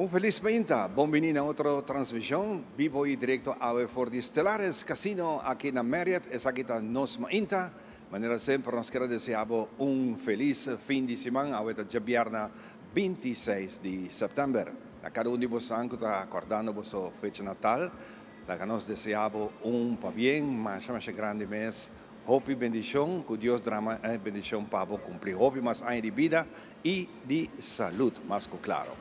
Un felis mainta, bon bini na otro transmision bibo y directo awe for di Stellaris Casino aki na Marriott. Esaki ta Nos Mainta. Manera semper nos kier a desea bo un felis fin di siman. Awe ta djabièrnè 26 di sèptèmber. Na kada un di bosan ku ta kòrdando boso fecha natal, laga nos desea bo un pabien masha masha grandi mes. Hopi bendishon, ku Dios drama e bendishon pa bo kumpli hopi mas aña di bida y di salud, mas cu claro.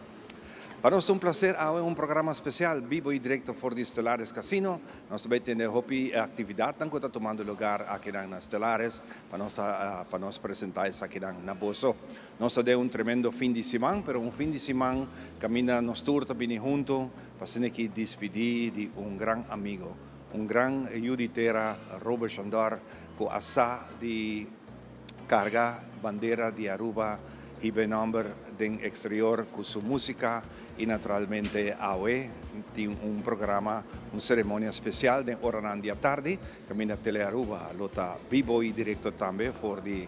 Pa nos ta un placer awe un programa special bibo y directo for di Stellaris Casino. Nos ta bay tende hopi actividadnan cu ta tumando lugar akinan na Stellaris pa nos pa nos presenta esakinan na boso. Nos ta den un tremendo fin di siman, pero un fin di siman caminda nos tur ta bini hunto pa asina aki dispidi di un gran amigo, un gran yu di tera Robert Chandor cu a sa di Carga bandera di Aruba hiba e nomber den exterior cu su musica y naturalmente awe tin un programa, un ceremonia special den oranan di atardi caminda Tele Aruba lo ta bibo y directo tambe for di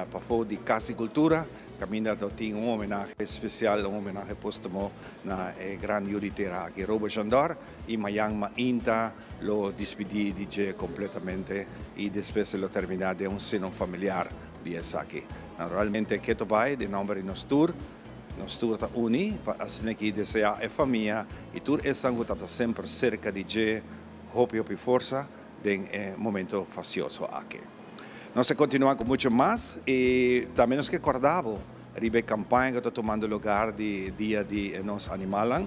pafo di Cas di Cultura caminda lo tin un homenahe special, un homenahe postumo na e gran yu di tera aki Robert Chandor y mayan mainta Lo dispidí di dje kompletamente i despues e lo terminá den un seno familiar di esaki. Naturalmente keto bai den nòmber di nos tur. Nos tur ta uni pa asina ki deseá e famia i tur esnan ku tabata semper serka di dje hopi hopi forsa den e momento fasioso aki. Nos ta kontinuá ku mucho mas i tambe nos ke kòrda bo Riba e kampaña ku ta tumando lugar di Dia di nos Animalnan,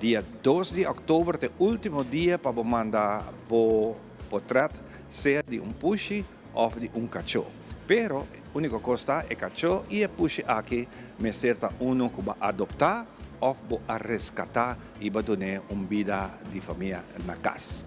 dia dos di òktober ta e último dia pa bo manda bo potrèt, sea di un pushi òf di un kachó. Pero, úniko kos ta, e kachó i e pushi aki mester ta unu ku bo a adoptá òf bo a reskatá i bo a dun'é un bida di famia na kas.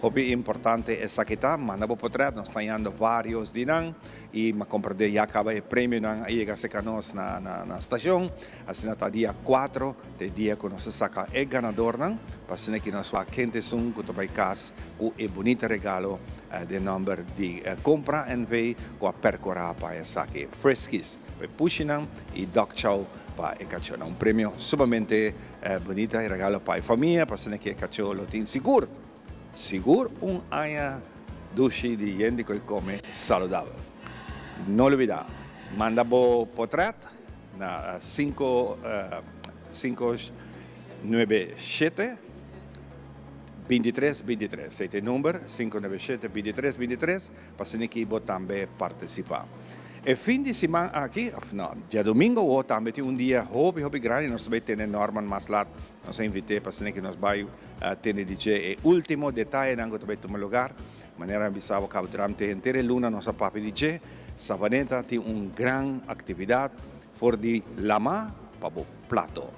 Hopi importante esaki ta, manda bo potrèt, nos ta hañando vários di nan. I m'a komprendé ya kaba e premionan a yega serka nos na na stashon. Asina ta dia kuatro ta e dia ku nos ta saka e ganadornan pa asina ki nos wak hende esun ku ta bai kas ku e bunita regalo den nòmber di Compra NV ku a perkurá pa esaki. Friskies pa e pushinan i Dog Chow pa e kachónan. Un premio sumamente bunita i regalo pa e famia pa asina ki e kachó lo tin sigur. Sigur un aña dushi di hende ku kome saludabel. No lubida, manda bo potret na sinku sinku nuebe shete bintitres bintitres. Esei ta e number, sinku nuebe shete bintitres bintitres, pa asina ki bo tambe partisipá. E fin di siman aki, òf no, djadumingu awor tambe tin un dia hopi hopi grandi, nos ta bai tene Norman mas lat. Nos a invit'é pa asina ki nos bai tende di dje e último detayenan ku ta bai tuma lugar. Manera mi bisa bo kaba durante henter e luna nos a papia di dje. Savaneta tin un gran aktividat for di lama pa bo plato.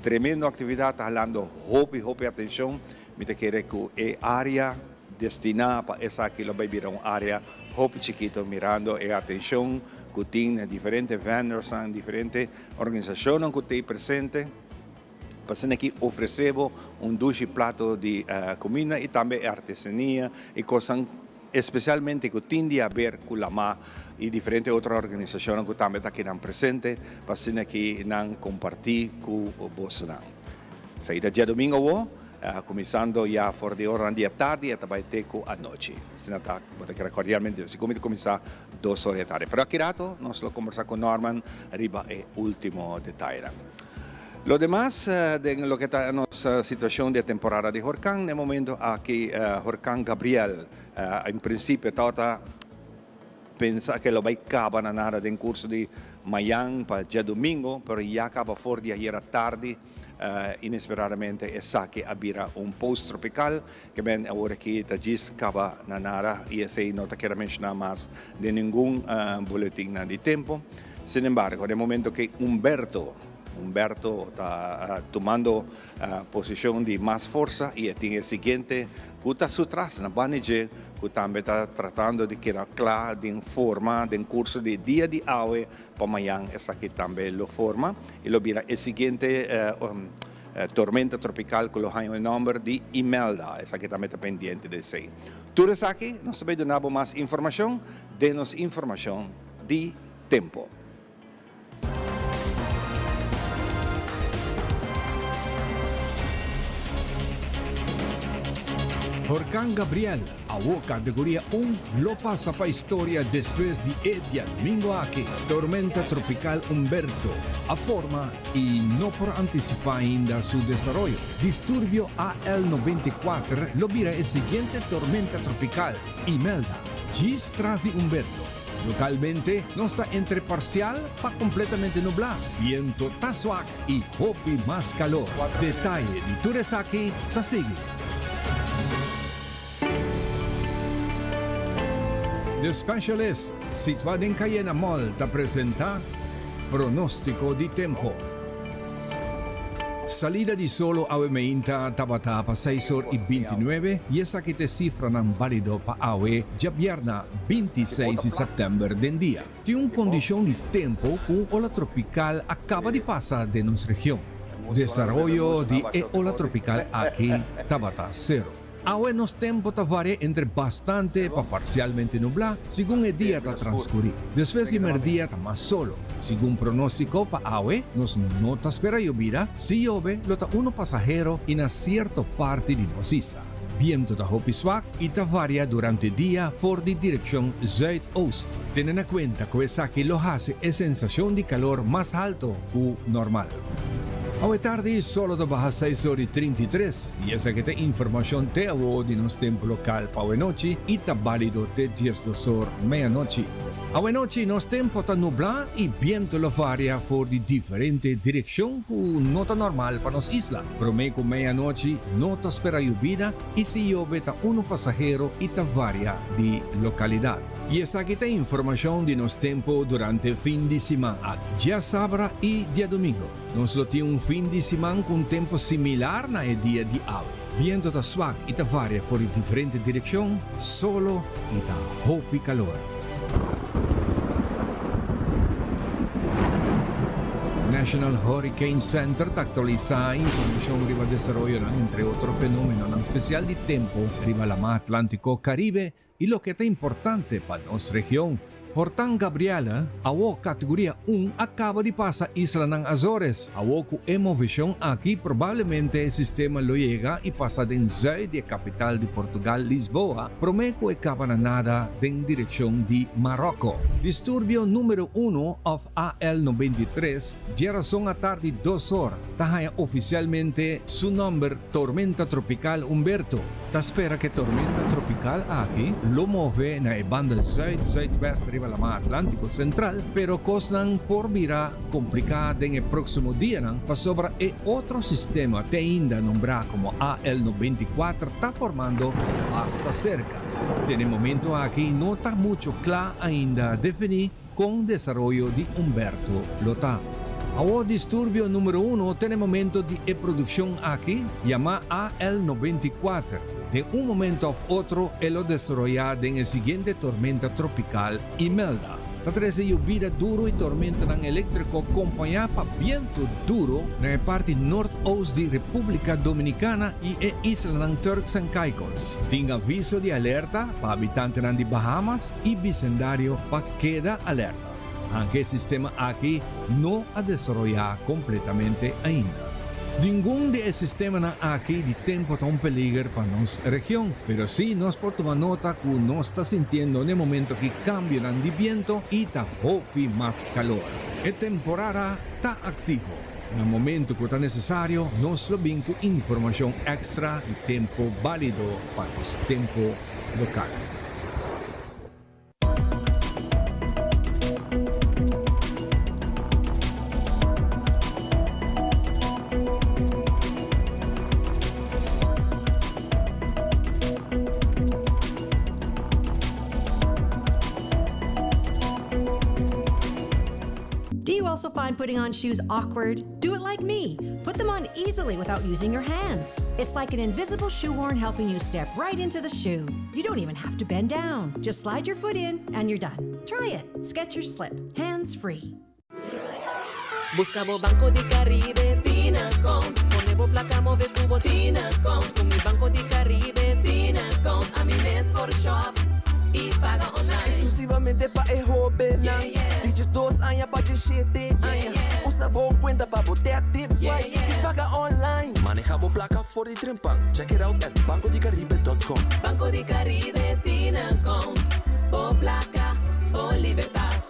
Tremendo aktividat ta halando hopi hopi atenshon. Mi ta kere ku e área destiná pa esaki lo bai bira un área hopi chikito mirando e atenshon ku tin na diferente vendorsnan, diferente organisashonnan ku t'ei presente. Pa asina ki ofresé bo un dushi plato di kuminda i tambe e artesania i kosnan espesialmente ku tin di haber ku lamá i diferente otro organisashonnan ku tambe ta kinan presente pa asina ki nan kompartí ku bosonan. Esaki ta djadumingu awor, kuminsando ya for di oranan di atardi e ta bai te ku anochi. Asina ta bo ta keda kordialmente si ku mi ta kuminsá dos ora di atardi. Pero aki rato nos lo kombersá ku Norman riba e último detayenan. Lo demas den loke ta nos situacion di e temporada di horcan, na e momento aki horcan Gabriel en principio tabata pensa ke lo bay caba na nada den curso di mayan pa djadomingo, pero ya caba for di ayera tardi inesperadamente esaki a bira un post tropical ke men awor aki ta djis caba na nada y esey no ta keda menciona mas den ningun boletinnan di tempo. Sin embargo, den momento ke Humberto, Humberto ta tumando posicion di mas forsa y e tin e siguiente cu ta su tras na banda dje cu tambe ta tratando di keda cla den forma den curso di dia di awe pa mayan esaki tambe lo forma y lo bira e siguiente tormenta tropical cu lo haña e nomber di Imelda. Esaki tambe ta pendiente di esey. Tur esaki nos ta bay duna bo mas informacion den nos informacion di tempo. Horcan Gabriel, awo categoria un, lo pasa pa historia despues di e diadomingo aki. Tormenta tropical Humberto a forma y no por anticipa ainda su desaroyo. Disturbio AL 94 lo bira e siguiente tormenta tropical, Imelda, djis tras di Humberto. Localmente nos ta entre parcial pa completamente nublá, biento ta swak y hopi mas calor. Detaye di tur esaki ta sigui. The Specialist, situá den Cayena Mall ta presenta Pronostico di Tempo. Salida di solo awe meinta tabata pa seis or i bintinuebe i esaki ta e sifranan balido pa awe djabièrna 26 di sèptèmber den dia. Tin un kondishon di tempu ku un ola tropikal a kaba di pasa den nos region. Desaroyo di e ola tropikal aki tabata sero. Awe nos tempo ta varia entre bastante pa parcialmente nublá segun e dia ta transcurí. Despues di merdia ta mas solo. Segun pronostico pa awe nos no ta spera yobida, si yobe lo ta uno pasahero y na cierto parti di nos isla. Biento ta hopi swak y ta varia durante dia for di direccion zuidoost. Tene na cuenta cu esaki lo haci e sensacion di calor mas halto cu normal. Awe tardi solo ta baha seis or y 33. I esaki ta informashon te awo di nos tempu lokal pa awenochi i ta bálido te 12 or meianochi. Awenochi nos tempu ta nublá i bientu lo varia for di diferente direkshon ku no ta normal pa nos isla. Promé ku meianochi no ta spera yubida i si yobe ta unu pasahero i ta varia di lokalidat. I esaki ta informashon di nos tempu durante fin di siman aki, djasabra i diadomingo. Nos lo tin un fin di siman ku un tempu similar na e dia di awe. Biento ta swak i ta varia for di diferente direkshon, solo i ta hopi kalor. National Hurricane Center ta aktualisá informashon riba desaroyonan, entre otro fenómenonan spesial di tempu riba Lamá Atlántiko, Karibe I loke ta importante pa nos region. Horcan Gabriela, awo categoria un, a caba di pasa islanan Azores. Awo cu e movecion aki probablemente e sistema lo yega y pasa den zuid di e capital di Portugal, Lisboa, prome cu e caba na nada den direccion di Marocco. Disturbio numero uno of AL 93 djerason atardi dos or ta haña oficialmente su nomber Tormenta Tropical Humberto. Ta spera ku e tormenta tropikal aki lo move na e banda zuid-zuidwest riba Laman Atlántiko Sentral, pero kosnan por bira kompliká den e próksimo dianan pasobra e otro sistema te ainda nombrá komo AL 94 ta formando basta serka. Te na e momento aki no ta mucho kla ainda definí Kon desaroyo di Humberto lo ta? Awor disturbio numero uno te na e momento di e produkshon aki, yamá AL 94. Den un momento òf otro e lo desaroyá den e siguiente tormenta tropikal Imelda. Ta trese yobida duru i tormentanan eléktriko kompañá pa bientu duru na e parti nort-oost di Repúblika Dominikana i e islanan Turks and Caicos. Tin aviso di alerta pa habitantenan di Bahamas i bisendario pa keda alerta, anke e sistema aki no a desaroyá kompletamente ainda. Ningun di e sistemanan aki di tempu ta un peliger pa nos region, pero sí nos por tuma nota ku nos ta sintiendo n'e momento aki kambionan di biento i ta hopi mas kalor. E temporada ta aktivo. Na momento ku ta nesesario nos lo bin ku informashon èkstra di tempu bálido pa nos tempu lokal. Do you also find putting on shoes awkward? Do it like me. Put them on easily without using your hands. It's like an invisible shoehorn helping you step right into the shoe. You don't even have to bend down. Just slide your foot in and you're done. Try it. Skechers Slip. Hands free. Busca bo Banco di Caribe Tina Account. Pone bo placa move cu bo Tina Account. Cu mi Banco di Caribe Tina Account ami mes por shop y paga online. Exclusivamente pa e hobennan di 12 aña pa 17 aña. Usa bo cuenta pa bo tap, tip, swipe y paga online. Maneha Protehá bo plaka for di trempan. Check it out at bancodicaribe.com. Banco di Caribe tin account. Bo plaka, bo libertat.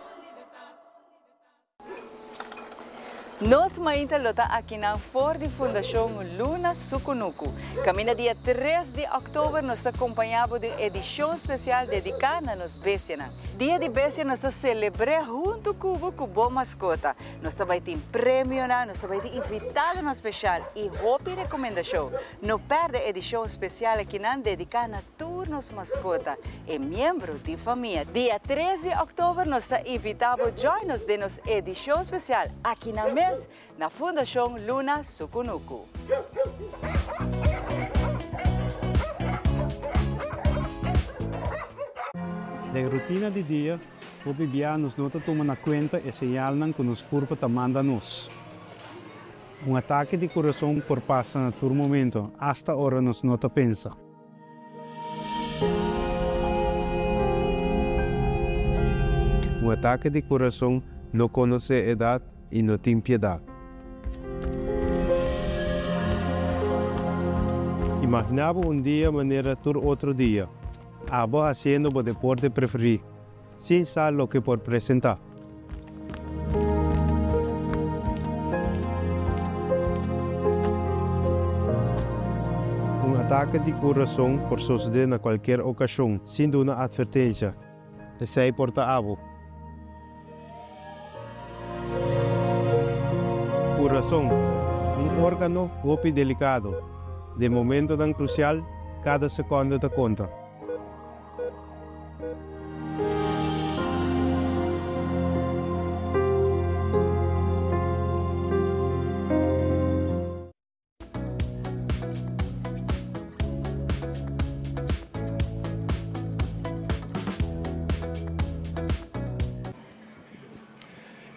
Nos Mainta lo ta akinan for di Fundashon Luna Su Kunuku. Kaminda dia 3 di òktober nos ta kompañá bo den edishon spesial dediká na nos bestianan. Dia di Bestia nos ta selebr'é huntu ku bo ku bo maskota. Nos ta bai tin premionan, nos ta bai tin invitadonan spesial i hopi rekomendashon. No pèrdè edishon spesial akinan dediká na tur nos maskota e miembro di famia. Dia 3 di òktober nos ta invitá bo join nos den nos edishon spesial akinan mes na Fundashon Luna Su Kunuku. Den rutina di dia, hopi bia nos no ta tuma na kuenta e señalnan ku nos kurpa ta manda nos. Un atake di kurason por pasa na tur momento, asta ora nos no ta pensa. Un atake di kurason no konosé edat i no tin piedat. Imaginá bo un dia manera tur otro dia, abo hasiendo bo deporte preferí, sin sa loke por presentá. Un atake di kurason por sosodé na kualker okashon, sin duna atvertensha. Esei por ta abo. Kurason, un órgano hopi delikado. Den momentonan krusial, kada sekònde ta konta.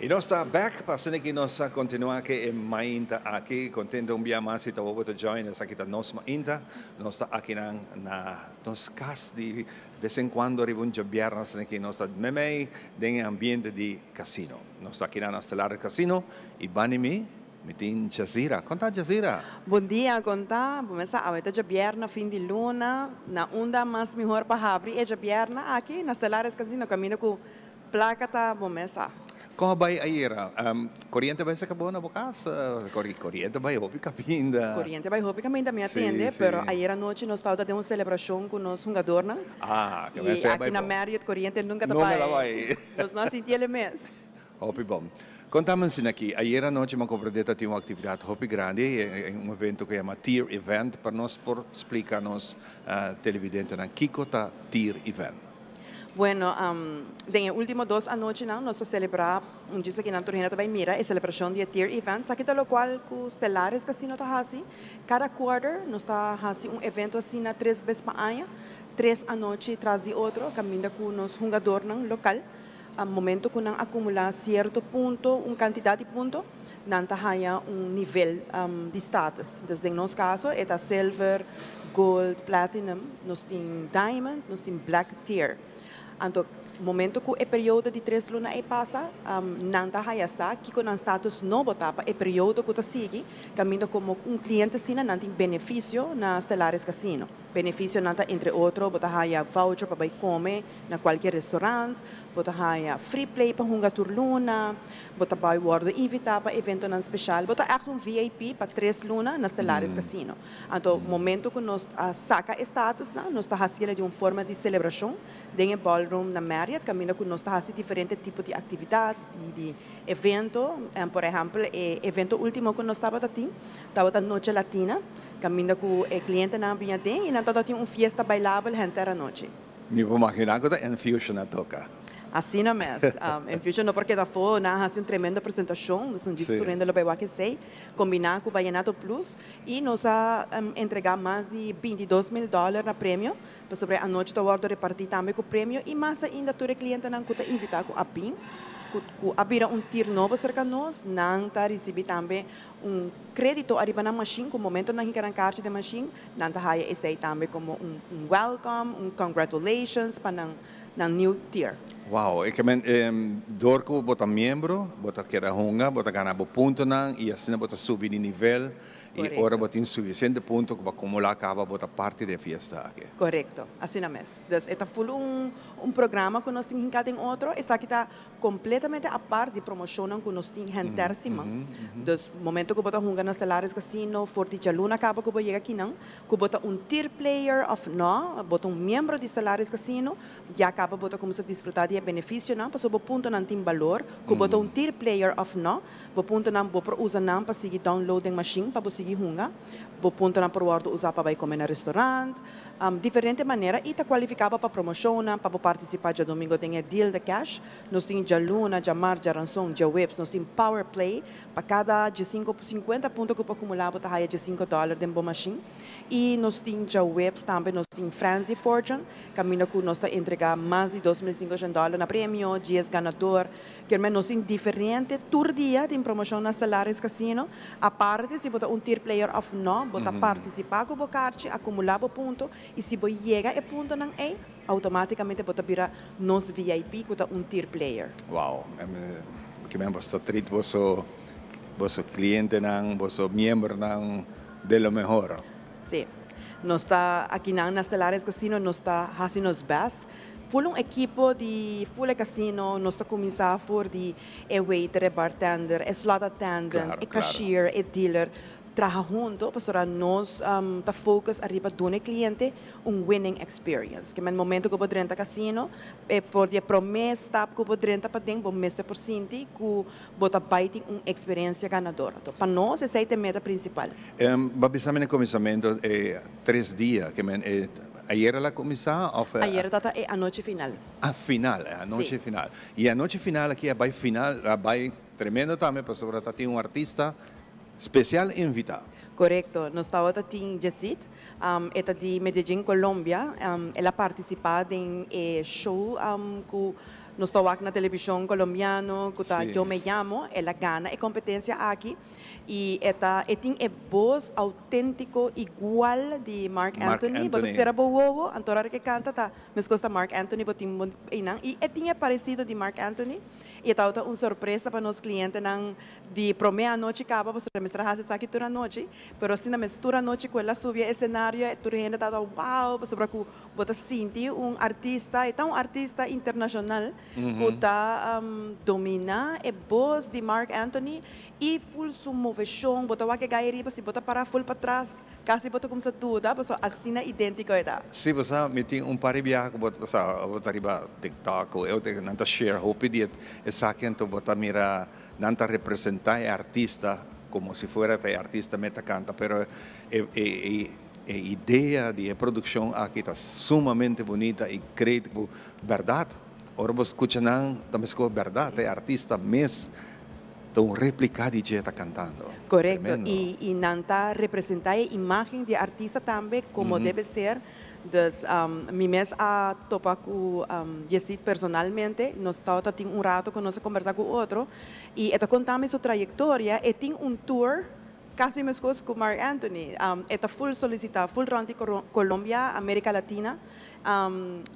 Y nos ta back pa asina ki nos a continua ke e mainta aki. Contento un bia mas si ta bo ta join esaki ta nos mainta. Nos ta akinan na nos cas di bes en cuando riba un djabièrnè asina ki nos ta memey den e ambiente di casino. Nos ta akinan na Stellaris Casino y bani mi, mi tin Jazira. Con ta Jazira? Bon dia, con ta? Bo mester awe ta djabièrnè fin di luna. Na unda mas mihor pa habri e djabièrnè aki na Stellaris Casino caminda cu Placa ta bo mesa. Kon a bai ayera? Coriente bai seca bo na bo casa? Coriente bai hopi caminda. Coriente bai hopi caminda mi a tende, pero ayera nochi nos tabata den un celebracion cu nos hungadornan. Ah, ke mester bai bo. Y aki na Marriott coriente nunca ta bai. Nunca ta bai. Nos no a sinti el mes. Hopi bon. Contame asina aki, ayera nochi mi a comprende ta tin un actividad hopi grandi, un evento cu yama Tier Event. Pa nos por splica nos televidentenan kico ta Tier Event. Bueno, den e ultimo dos anochinan nos ta selebrá un djis aki nan tur hende ta bai mira e selebrashon di e Tier Event. Esaki ta lokual ku Stellaris Casino ta hasi. Kada quarter nos ta hasi un evento asina tres bes pa aña, tres anochi tras di otro, kaminda ku nos hungadornan lokal, momento ku nan akumulá sierto punto, un kantidat di punto, nan ta haña un nivel di status. Dus den nos kaso e ta silver, gold, platinum, nos tin diamond, nos tin black tier. Anto momento ku e periodo di tres luna ei pasa, nan ta haya sa kiko nan status nobo ta pa e periodo ku ta sigui, kaminda komo un kliente asina nan tin benefisio na Stellaris Casino. Benefisionan ta entre otro bo ta haya voucher pa bai kome na kualke restaurant, bo ta haya free play pa hunga tur luna, Bo ta bai wòrdu invitá pa eventonan speshal. Bo ta ègt un VIP pa tres luna na Stellaris Casino. Anto, momento ku nos a saka e statusnan, nos ta hasi el di un forma di selebrashon den e ballroom na Marriott, kaminda ku nos ta hasi diferente tipo di aktividat i di evento. Por ehèmpel, e evento último ku nos tabata tin tabata Noche Latina, kaminda ku e klientenan a bini aden i nan tabata tin un fiesta bailabel henter anochi. Mi por maginá ku ta Enfusion a toka. Asina mes. Enfusion no por keda afó. Nan a hasi un tremendo presentashon. Nos un djis tur hende lo bai wak esei, kombiná ku Vallenato Plus. I nos a entregá mas di 22.000 dòler na premio, pasobra e anochi ta wòrdu repartí tambe ku premio i mas ainda tur e klientenan ku ta invitá ku a bin, ku a bira un tir nobo serka nos, nan ta risibí tambe un krédito ariba nan mashin ku momento nan hinka nan karchi den mashin, Nan ta haya esei tambe como un un welcome, un congratulations pa nan nan new tier. Wow, e ke men dor ku bo ta miembro, bo ta keda hunga, bo ta gana bo puntonan i asina bo ta subi di nivel. Y ora bo tin suficiente punto cu bo acumula caba, bo ta parti di e fiesta aki. Corecto, asina mes. Dus e ta full un programa cu nos tin hinca den otro. Esaki ta completamente apart di promocionnan cu nos tin henter siman. Dus momento cu bo ta hunga na Stellaris Casino for di djaluna caba cu bo yega akinan, cu bo ta un tier player of no, bo ta un miembro di Stellaris Casino, ya caba bo ta cuminsa disfruta di e beneficionan pasobra bo puntonan tin balor, cu bo ta un tier player of no. Bo puntonan bo por usa nan pa sigui download den machine pa bo sigui hunga. Bo puntonan por wordo usa pa bay come na restaurant. Diferente manera y ta cualifica bo pa promocionnan, pa bo participa djadomingo den e Deal the Cash. Nos tin djaluna, djamars, djaranson, djaweps. Nos tin Power Play. Pa cada djesinco, 50 punto cu bo acumula bo ta haya djesinco dollar den bo machine. Y nos tin djaweps tambe nos tin Frenzy Fortune, caminda cu nos ta entrega mas di 2500 dollar na premio, dies ganador. Kermen nos tin diferente tur dia tin promocion na Stellaris Casino. Aparte si bo ta un tier player of no, bo ta participa cu bo carchi, acumula bo punto y si bo yega e puntonan ey, automaticamente bo ta bira nos VIP cu ta un tier player. Wow, kermen bo ta treat boso boso clientenan, boso miembronan de lo mehor. Si. Nos ta akinan na Stellaris Casino nos ta haci nos best. Full un ekipo di full e casino, nos ta cuminsa for di e waiter, e bartender, e slot attendant, e cashier, e dealer, traha hunto pasobra nos ta focus ariba duna e cliente un winning experience. Ke men momento cu bo drenta casino, e for di e prome stap cu bo drenta paden bo mester por sinti cu bo ta bay tin un experiencia ganador. Anto pa nos esey ta e meta principal. Bo a bisa mi na cuminsamento e tres dia, ke men e Ayera la cuminsa of? Ayera ta ta e anochi final. Ah, final, e anochi final. Y e anochi final aki a bay final, a bay tremendo tambe pasobra ta tin un artista special invita. Corecto, nos tabata tin Yesid, e ta di Medellin, Colombia. El a participa den e show cu nos ta wak na television colombiano cu ta Yo Me Llamo. El a gana e competencia aki. Y e ta e tin e bos autentico igual di Marc Anthony. Bo ta cera bo wowo, anto ora ke canta ta mescos ta Marc Anthony bo tin bo einan. Y e tin e parecido di Marc Anthony. Y e tabata un sorpresa pa nos clientenan di prome anochi caba pasobra mester a haci esaki tur anochi. Pero asina mes tur anochi cu el a subi e escenario tur hende tabata wow pasobra cu bo ta sinti un artista, e ta un artista internacional cu ta domina e bos di Marc Anthony. I full su moveshon, bo ta wak e gai riba, si bo ta para full patras, kasi bo ta kumsa duda, pasobra asina identico e ta. Si, bo sa, mi tin un par di biaha ku bo sa, bo ta riba TikTok o e nan ta share hopi di esaki, anto bo ta mira nan ta representa e artista komo si fuera ta e artista mes ta kanta, pero e e e idea di e produkshon aki ta sumamente bunita i great ku bèrdat ora bo skucha nan ta meskos bèrdat e artista mes Ta un replica di dje ta cantando. Corecto, y y nan ta representa e imagen di e artista tambe como debe ser. Dus mi mes a topa cu Yesid personalmente, nos tabata tin un rato cu nos a conversa cu otro y e ta conta mi su trayectoria, e tin un tour casi mescos cu Marc Anthony, e ta full solicita, full rond di Colombia, America Latina.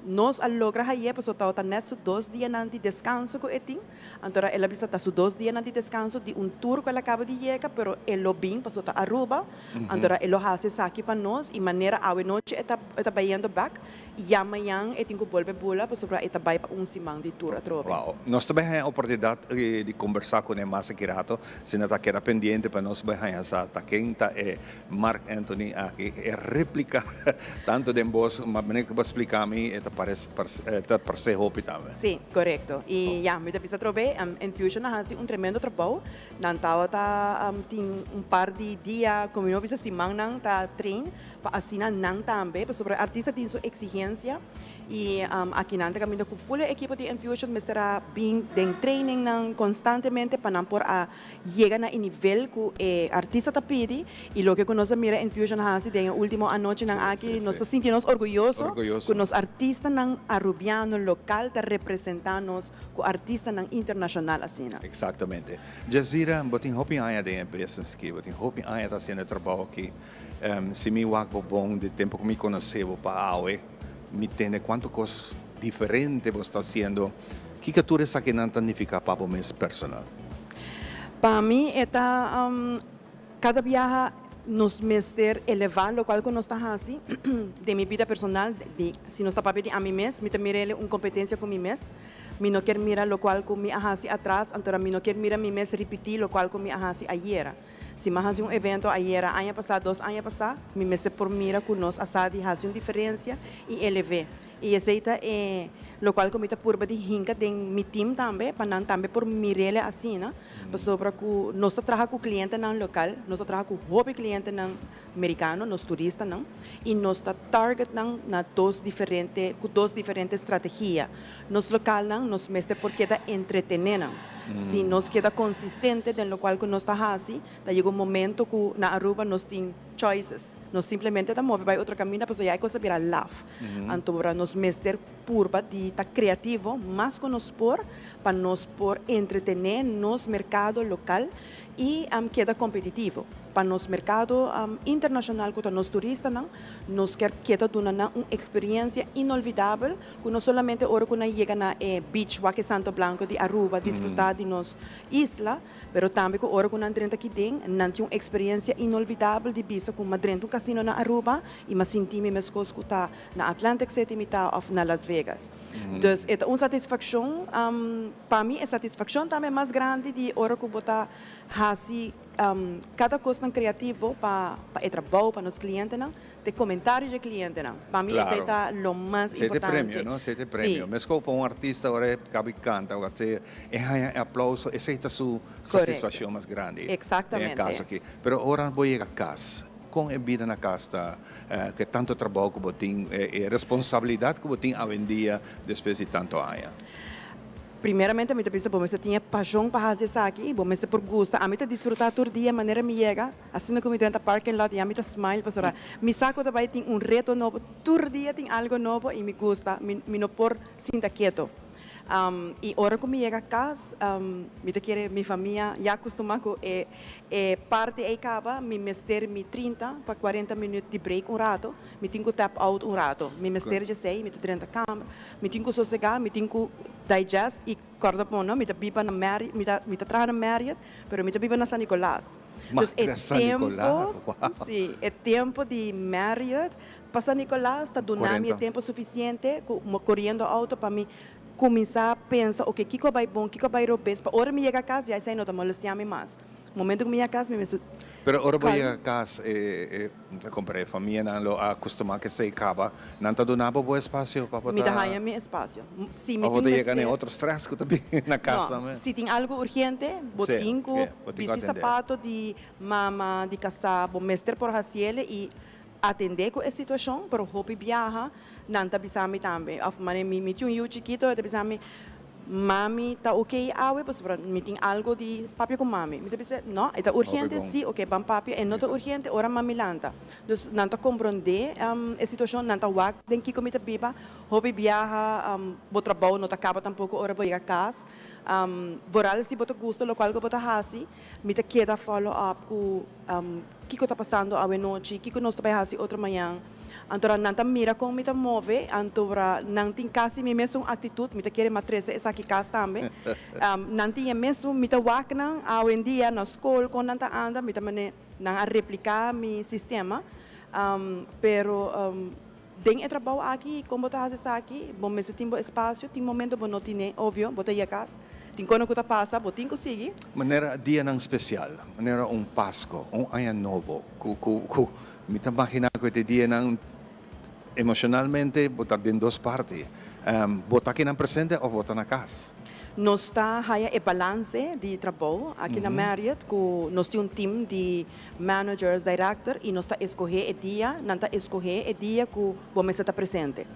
Nos a logra haye pasobra tabata net su dos dianan di descanso cu e tin. Anto el a bisa ta su dos dianan di descanso di un tour cu el a caba di yega, pero e lo bin pasobra ta Aruba. Anto e lo haci esaki pa nos y manera awe nochi e ta e ta bayendo bek, ya mañan e tin cu bolbe bula pasobra e ta bay pa un siman di tour atrobe. Wow. Nos ta bay haña oportunidad di combersa cune mas aki rato. Si no ta keda pendiente pa nos bay haña sa ta ken ta e Marc Anthony aki e replica tanto den bos, ma manera cu bo a splica mi e ta parece e ta parce hopi tambe. Si, corecto. Y ya, mi ta bisa atrobe, Enfusion a haci un tremendo trabou. Nan tabata tin un par di dia, como mi no bisa simannan ta train pa asina nan tambe, pasobra e artista tin su exigencia. Y aki nan ta caminda cu full e ekipo di Enfusion mester a bin den trainingnan constantemente pa nan por a yega na e nivel cu e artista ta pidi y loke cu nos a mira Enfusion haci den e ultimo anochinan aki nos ta sinti nos orguyoso cu nos artistanan Arubiano local ta representa nos cu artistanan internacional asina. Exactamente. Jazira, bo tin hopi aña den e business aki, bo tin hopi aña ta haciendo e trabao aki. Si mi wak bo bon di tempo cu mi conoce bo pa awe, mi tende cuanto cos diferente bo sta haciendo. Kiko tur esakinan ta nifiká pa bo mes personal? Pa mi e ta kada biaha Nos mester elevá lokual ku nos ta hasi. Den mi bida personal, di si nos ta papia di ami mes, mi ta mira el un kompetensia ku mi mes. Mi no kier mira lokual ku mi a hasi atras, antora mi no kier mira mi mes ripití lokual ku mi a hasi ayera. Si mi a hasi un evento ayera, aña pasá, dos aña pasá, mi mester por mira ku nos a sa di hasi un diferensia i elev'é. I esei ta e lokual ku mi ta purba di hinka den mi tim tambe, pa nan tambe por mir'el asina, pasobra ku nos ta traha ku klientenan lokal, nos ta traha ku hopi klientenan merikano, nos turistanan, i nos ta target nan na dos diferente, ku dos diferente strategia. Nos lokalnan nos mester por keda entretené nan. Si nos keda konsistente den lokual ku nos ta hasi, ta yega un momento ku na Aruba nos tin choices. Nos simplemente ta move bai otro kaminda pasobra ya e kos a bira laf. Anto ora nos mester purba di ta creativo mas cu nos por pa nos por entretene nos mercado local y keda competitivo. Pa nos mercado internacional cu ta nos turistanan, nos kier keda duna nan un experiencia inolvidabel cu no solamente ora cu nan yega na e beach wak e Santo Blanco di Aruba disfruta di nos isla, Pero tambe ku ora ku nan drenta aki den, nan tin un eksperensia inolvidabel di bisa ku m'a drenta un kasino na Aruba i m'a sinti mi meskos ku ta na Atlantic City mi ta òf na Las Vegas. Dus e ta un satisfakshon, pa mi e satisfakshon tambe mas grandi di ora ku bo ta hasi kada kosnan kreativo pa e trabou, pa nos klientenan. Te comentario dje clientenan. Pa mi esey ta lo mas Esey ta e importante. premio, no? Esey ta e premio. Sí. Mesco pa un artista ora e cabi canta, ora e e haña e aplauso, esey ta su satisfaccion mas grandi. Exactamente. Den e caso aki. Pero ora bo yega cas, con e bida na cas ta? Ke tanto trabou cu bo tin, e responsabilidad cu bo tin awendia despues di tanto aña? Primeramente mi ta bisa bo mester tin e pasion pa haci esaki, bo mester por gusta. Ami ta disfruta tur dia manera mi yega. Asina ku mi drenta parking lot ya mi ta smile pasobra mi sa ku ta bai tin un reto nobo, tur dia tin algo nobo i mi gusta, mi mi no por sinta keto. I ora ku mi yega kas mi ta kere mi famia ya kustumá ku e e parti ei kaba, mi mester mi trinta pa kuarenta minüt di break un rato, mi tin ku tap out un rato, mi mester djesei, mi ta drenta kamer, mi tin ku sosegá, mi tin ku digest i kòrda bon no, mi ta biba na Marriott, mi ta mi ta traha na Marriott pero mi ta biba na San Nicolas. Dus e tempo, si, e tempo di Marriott pa San Nicolas ta duna mi e tempo suficiente cu coriendo auto pa mi cuminsa pensa oke kico a bay bon, kico a bay robes, pa ora mi yega cas ya esey no ta molestia mi mas. Momento cu mi yega cas mi mester Pero ora bo calma. yega cas e ta compra e famianan lo a custuma cu esey caba, nan ta duna bo bo espacio pa bo Mi ta ta haya mi espacio. Si mi Of bo tin ta yega na e mester. otro stress cu ta bin na cas No, tambe. si tin algo urgente, bo Sí, tin cu sí, bo tin cu bisti atende. sapato di mama, di casá, bo mester por haciele y atende cu e situacion, pero hopi biaha nan ta bisa mi tambe, of mane mi mi tin un yu chikito, e ta bisa mi, Mami ta ok awe pasobra mi tin algo di papia cu mami. Mi ta bisa, no, e ta Hopi urgente, bon. si, ok, ban papia, e no ta urgente, ora mami lanta. Dus nan ta comprende e situacion, nan ta wak den kico mi ta biba. Hopi biaha bo trabou no ta caba tampoco ora bo yega cas. Vooral si bo ta gusta locual cu bo ta haci, mi ta keda follow up cu kico ta pasando awe nochi, kico nos ta bay haci otro mañan. Antora nan ta mira con mi ta move, antora nan tin casi mi mesun actitud, mi ta kere ma trece esaki cas tambe. Nan tin e mesun, mi ta wak nan awendia na school con nan ta anda, mi ta mane nan a replica mi sistema. Pero den e trabou aki, con bo ta haci esaki, bo mester tin bo espacio, tin momento bo no tine, obvio, bo ta yega cas, tin cono cu ta pasa, bo tin cu sigui. Manera dianan special, manera un Pasco, un Aña Nobo, cu cu cu Mi ta magina cu e dianan emocionalmente bo ta den dos parti. Bo ta akinan presente of bo ta na cas? Nos ta haya e balance di trabou aki na Marriott cu nos tin un team di managers, director y nos ta escoge e dia, nan ta escoge e dia cu bo mester ta presente.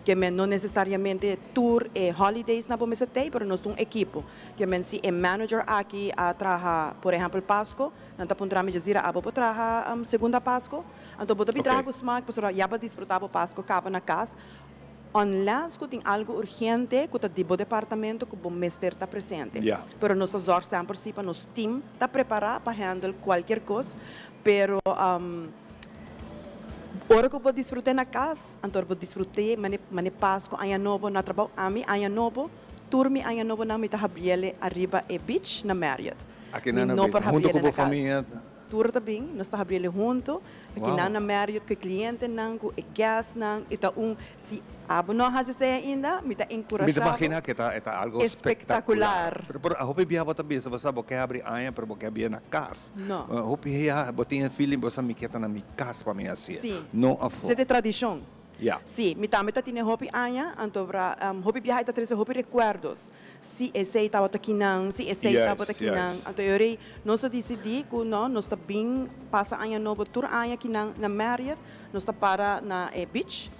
Ke men no necesariamente tur e holidays nan bo mester tey pero nos ta un ekipo. Ke men si e manager aki a traha por ehempel Pasco, Nan ta puntra mi, Jazira, abo por traha segunda Pasco? Anto bo ta bin traha ku smak pasobra ya bo a disfrutá bo Pasco kaba na kas. Unless ku tin algu urgente ku ta di bo departamento ku bo mester ta presente. Pero nos ta zòrg semper si pa nos team ta prepará pa handle kualkier kos. Pero ora ku bo disfrut'é na kas, anto bo disfrut'é mane Pasco, Aña Nobo na trabou. Ami Aña Nobo, tur mi Aña Nobonan mi ta habriel ariba e beach na Marriott. Aki Mi nan no por hunto habriel ku na bo kas. famia. tur ta bin, nos ta habriele hunto. Aki nan na Marriott ku e klientenan, ku e guestnan, i ta un, si abo no a hasi esei ainda, mi ta enkurashá Mi ta bo. imagina ku e ta algo Espektakular. Pero por hopi biaha bo ta bisa bo sa bo ke habri aña pero bo ke habia na kas. No. Hopi biaha bo tin e feeling bo sa mi ke ta na mi kas pa mi hasié, Sí. no afó. Esei ta e tradishon. Ya. Sí, mi tambe ta tene hopi aña, anto bra hopi biaha e ta trese hopi rekuerdos. Si esei tabata kinan, si esei tabata kinan. Anto e ora ei nos a disidí ku no, nos ta bin pasa aña nobo tur aña kinan na Marriott, nos ta para na e beach,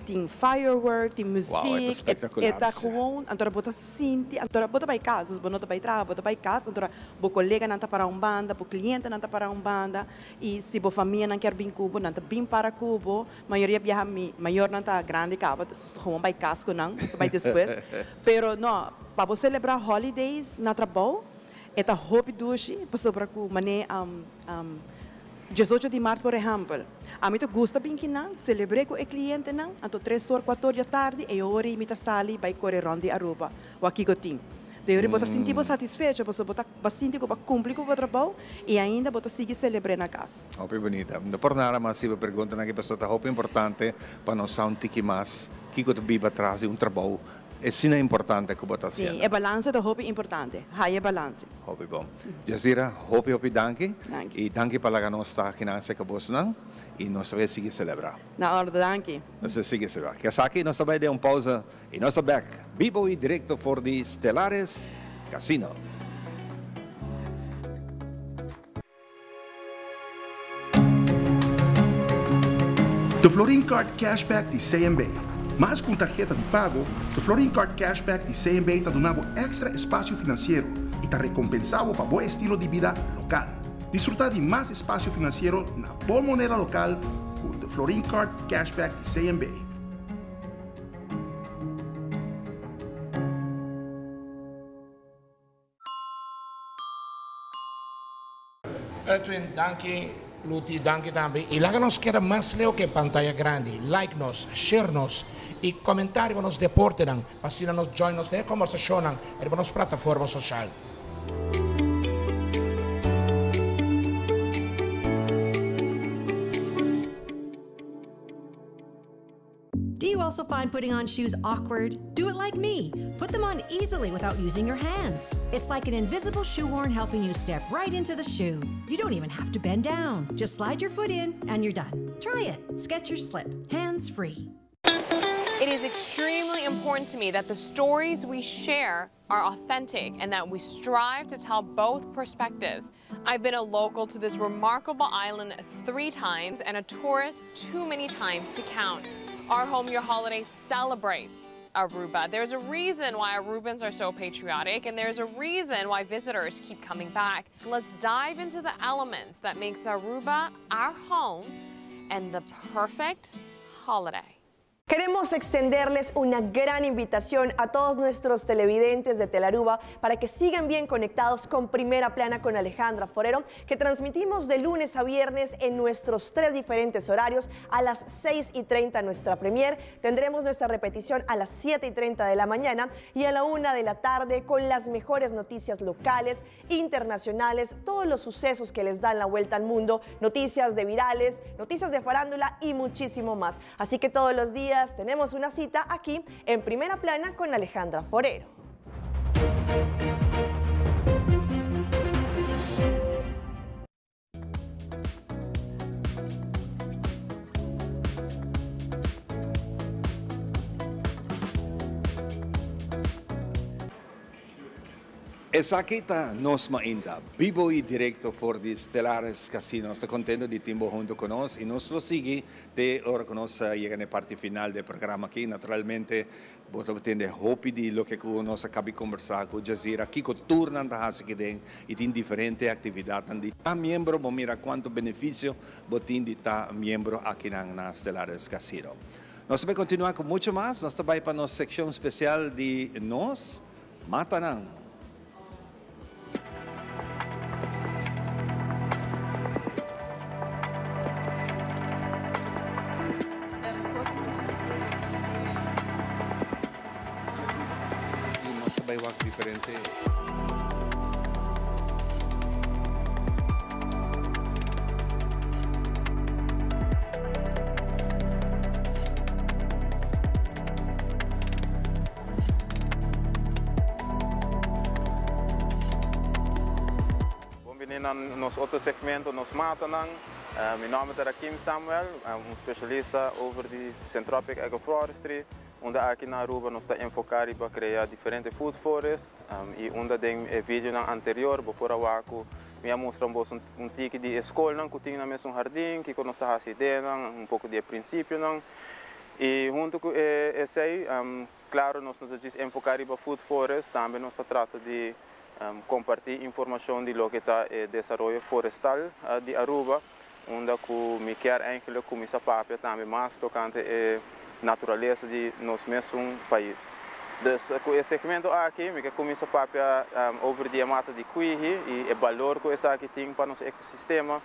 tin firework, tin muziek, e ta gewoon, anto ora bo ta sinti, anto ora bo ta bai kas, dus bo no ta bai traha, bo ta bai kas, anto ora bo koleganan ta para un banda, bo klientenan ta para un banda, i si bo famianan kier bin ku bo, nan ta bin para ku bo. Mayoria biaha mi mayornan ta grandi kaba, dus nos ta gewoon bai kas ku nan, nos ta bai despues. Pero no, pa bo selebrá holidays na trabou, e ta hopi dushi, pasobra ku manera diesocho di mart por ehèmpel, ami ta gusta bin kinan, selebr'é ku e klientenan, anto tres or, kuater or di atardi, e ora ei mi ta sali bai kore rònt di Aruba, wak kiko tin. Te ora bo ta sinti bo satisfecho pasobra bo ta bo sinti ku bo a kumpli ku bo trabou i ainda bo ta sigui selebr'é na kas. Hopi bunita. No por nada mas si bo preguntanan aki pasobra ta hopi importante pa nos sa un tiki mas kiko ta biba tras di un trabou asina importante ku bo ta Sí, hasiendo. e balanse ta hopi importante. Haya e balanse. Hopi bon. Jazira, hopi hopi danki. Danki. I danki pa laga nos ta akinan serka bosnan i nos ta bay sigui selebrá. Na orde, danki. Nos ta sigui selebrá. Esaki nos ta bay den un pausa I nos ta bek bibo i direkto for di Stellaris Casino. De Florin Card Cashback di CMB. Mas ku un tarheta di pago, de Florin Card Cashback di CMB ta duna bo èkstra espasio finansiero i ta rekompensá bo pa bo estilo di bida lokal. Disfrutá di mas espasio finansiero na bo moneda lokal ku de Florin Card Cashback di CMB. Edwin, danki. Luti, danki tambe. I laga nos keda mas leu ke pantaya grandi. Like nos, share nos i komentá riba nos deportenan pa asina nos join nos den e kombersashonnan riba nos plataforma soshal. Do you also find putting on shoes awkward? Do it like me. Put them on easily without using your hands. It's like an invisible shoehorn helping you step right into the shoe. You don't even have to bend down. Just slide your foot in and you're done. Try it. Skechers Slip. Hands free. It is extremely important to me that the stories we share are authentic and that we strive to tell both perspectives. I've been a local to this remarkable island three times and a tourist too many times to count. Our Home Your Holiday celebrates Aruba. There's a reason why Arubans are so patriotic and there's a reason why visitors keep coming back. Let's dive into the elements that makes Aruba our home and the perfect holiday. Queremos extenderles una gran invitación a todos nuestros televidentes de Telaruba para que sigan bien conectados con Primera Plana con Alejandra Forero, que transmitimos de lunes a viernes en nuestros tres diferentes horarios. A las 6:30 nuestra premier, tendremos nuestra repetición a las 7:30 de la mañana y a la 1 de la tarde con las mejores noticias locales, internacionales, todos los sucesos que les dan la vuelta al mundo, noticias de virales, noticias de farándula y muchísimo más. Así que todos los días tenemos una cita aquí en Primera Plana con Alejandra Forero. Esaki ta Nos Mainta, bibo y directo for di Stellaris Casino. Nos ta contento di tin bo hunto cu nos y nos lo sigui te ora cu nos yega na e parti final di e programa aki. Naturalmente bo ta tende hopi di loke cu nos a cabi conversa cu Jazira, kico tur nan ta haci aki den y tin diferente actividadnan di ta miembro. Bo mira cuanto beneficio bo tin di ta miembro akinan na Stellaris Casino. Nos ta bay continua cu mucho mas. Nos ta bay pa nos seccion special di Nos Matanan. Y nos ta bay wak diferente. na nos otro segmento Nos Matanan. Mi nomber ta Rakim Samuel, un specialista over di Centropic Agroforestry, unda aki na Aruba nos ta enfoca riba crea diferente food forest y unda den e videonan anterior bo por a wak cu mi a mustra boso un tiki di e scolnan cu tin na mesun hardin, kico nos ta haci denan, un poco di e principionan y hunto cu esey Claro nos no ta djis enfoca riba food forest, tambe nos ta trata di comparti informacion di loke ta e desaroyo forestal di Aruba, unda cu mi kier eigenlijk cuminsa papia tambe mas tocante e naturalesa di nos mesun pais. Dus cu e segmento aki mi ke cuminsa papia over di e mata di kwihi y e balor cu esaki tin pa nos ecosistema.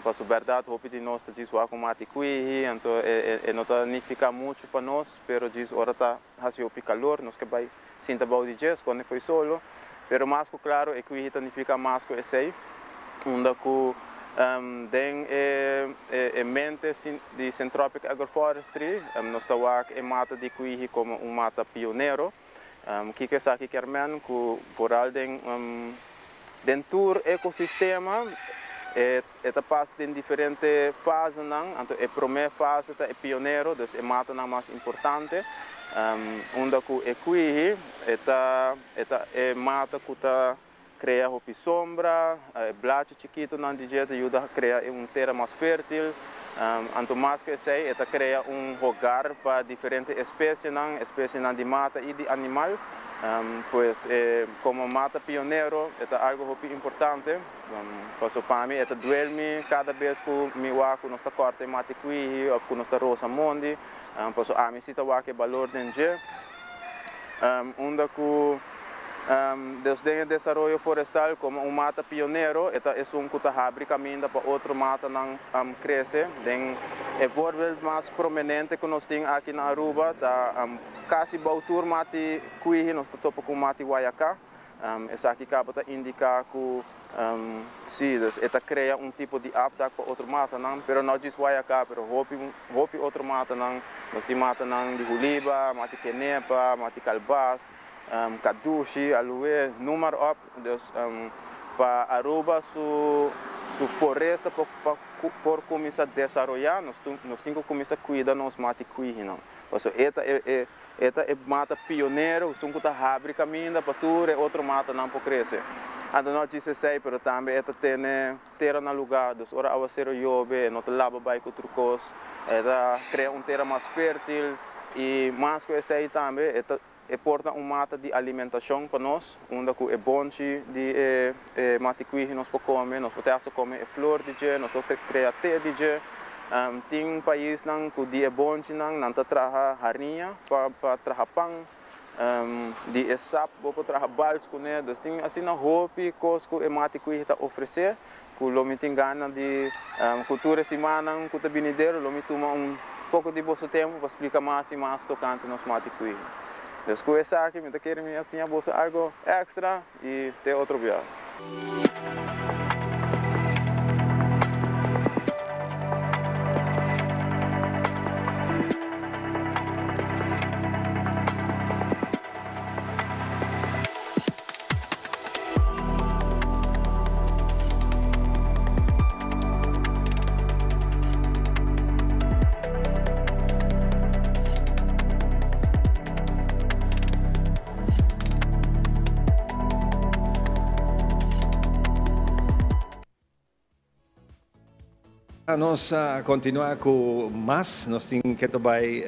Paso bèrdat hopi di nos ta djis wak un mati kwihi, anto e no ta nifiká muchu pa nos, pero djis ora ta hasi hopi kalor nos ke bai sinta bou di dje, skonde fo'i solo. Pero mas ku klaro e kwihi ta nifiká mas ku esei, unda ku den e mente di Centropic Agroforestry nos ta wak e mata di kwihi komo un mata pionero. Kiko esaki kier men? Ku vooral den den tur ekosistema e e ta pasa den diferente fasenan, anto e promé fase ta e pionero, dus e matanan mas importante, unda ku e kwihi e ta e ta e mata ku ta Krea hopi sombra, e blachi chikitonan di dje ta yuda krea un tera mas fértil. Anto mas ku esei e ta krea un hogar pa diferente espesienan, espesienan di mata i di animal. Pues komo mata pionero e ta algu hopi importante. Paso pa mi e ta duel mi kada bes ku mi wak ku nos ta kòrta e mati kwihi òf ku nos ta rosa mondi. Paso ami si ta wak e balor den dje. Unda ku Des den e desaroyo forestal komo un mata pionero e ta esun ku ta habri kaminda pa otro matanan krese. Den e voorbeeld mas prominente ku nos tin aki na Aruba ta kasi bou tur mati kwihi nos ta topa ku mati wayaká. Esaki kaba ta indiká ku si, dus e ta krea un tipo di afdak pa otro matanan, pero no djis wayaká, pero hopi hopi otro matanan. Nos tin matanan di huliba, mati kenepa, mati kalbas, kadushi, alué, noem maar op. Dus pa Aruba su su foresta por por kuminsá desaroyá nos nos tin ku kuminsá kuida nos mati kwihinan. Pasobra e ta e E ta e mata pionero, esun ku ta habri kaminda pa tur e otro matanan por krese. Anto no djis esei, pero tambe e ta tene tera na lugá. Dus ora awasero yobe, e no ta laba bai ku tur kos. E ta krea un tera mas fértil i mas ku esei tambe e ta e por ta un mata di alimentashon pa nos, unda ku e bonchi di e e matikwiji nos por kome, nos por te hasta kome e flor di dje, nos por krea te di dje. Tin paisnan ku di e bonchinan nan ta traha hariña pa pa traha pan, di e sap bo por traha bals kuné. Dus tin asina hopi kos ku e mati kuihi ta ofresé ku lo mi tin gana di ku tur e simannan ku ta binidero lo mi tuma un poko di boso tempu pa splika mas i mas tokante nos mati kuihi. Dus ku esaki mi ta kere mi a siña boso algo èkstra i te otro biaha. Nos a continua cu mas, nos tin keto bay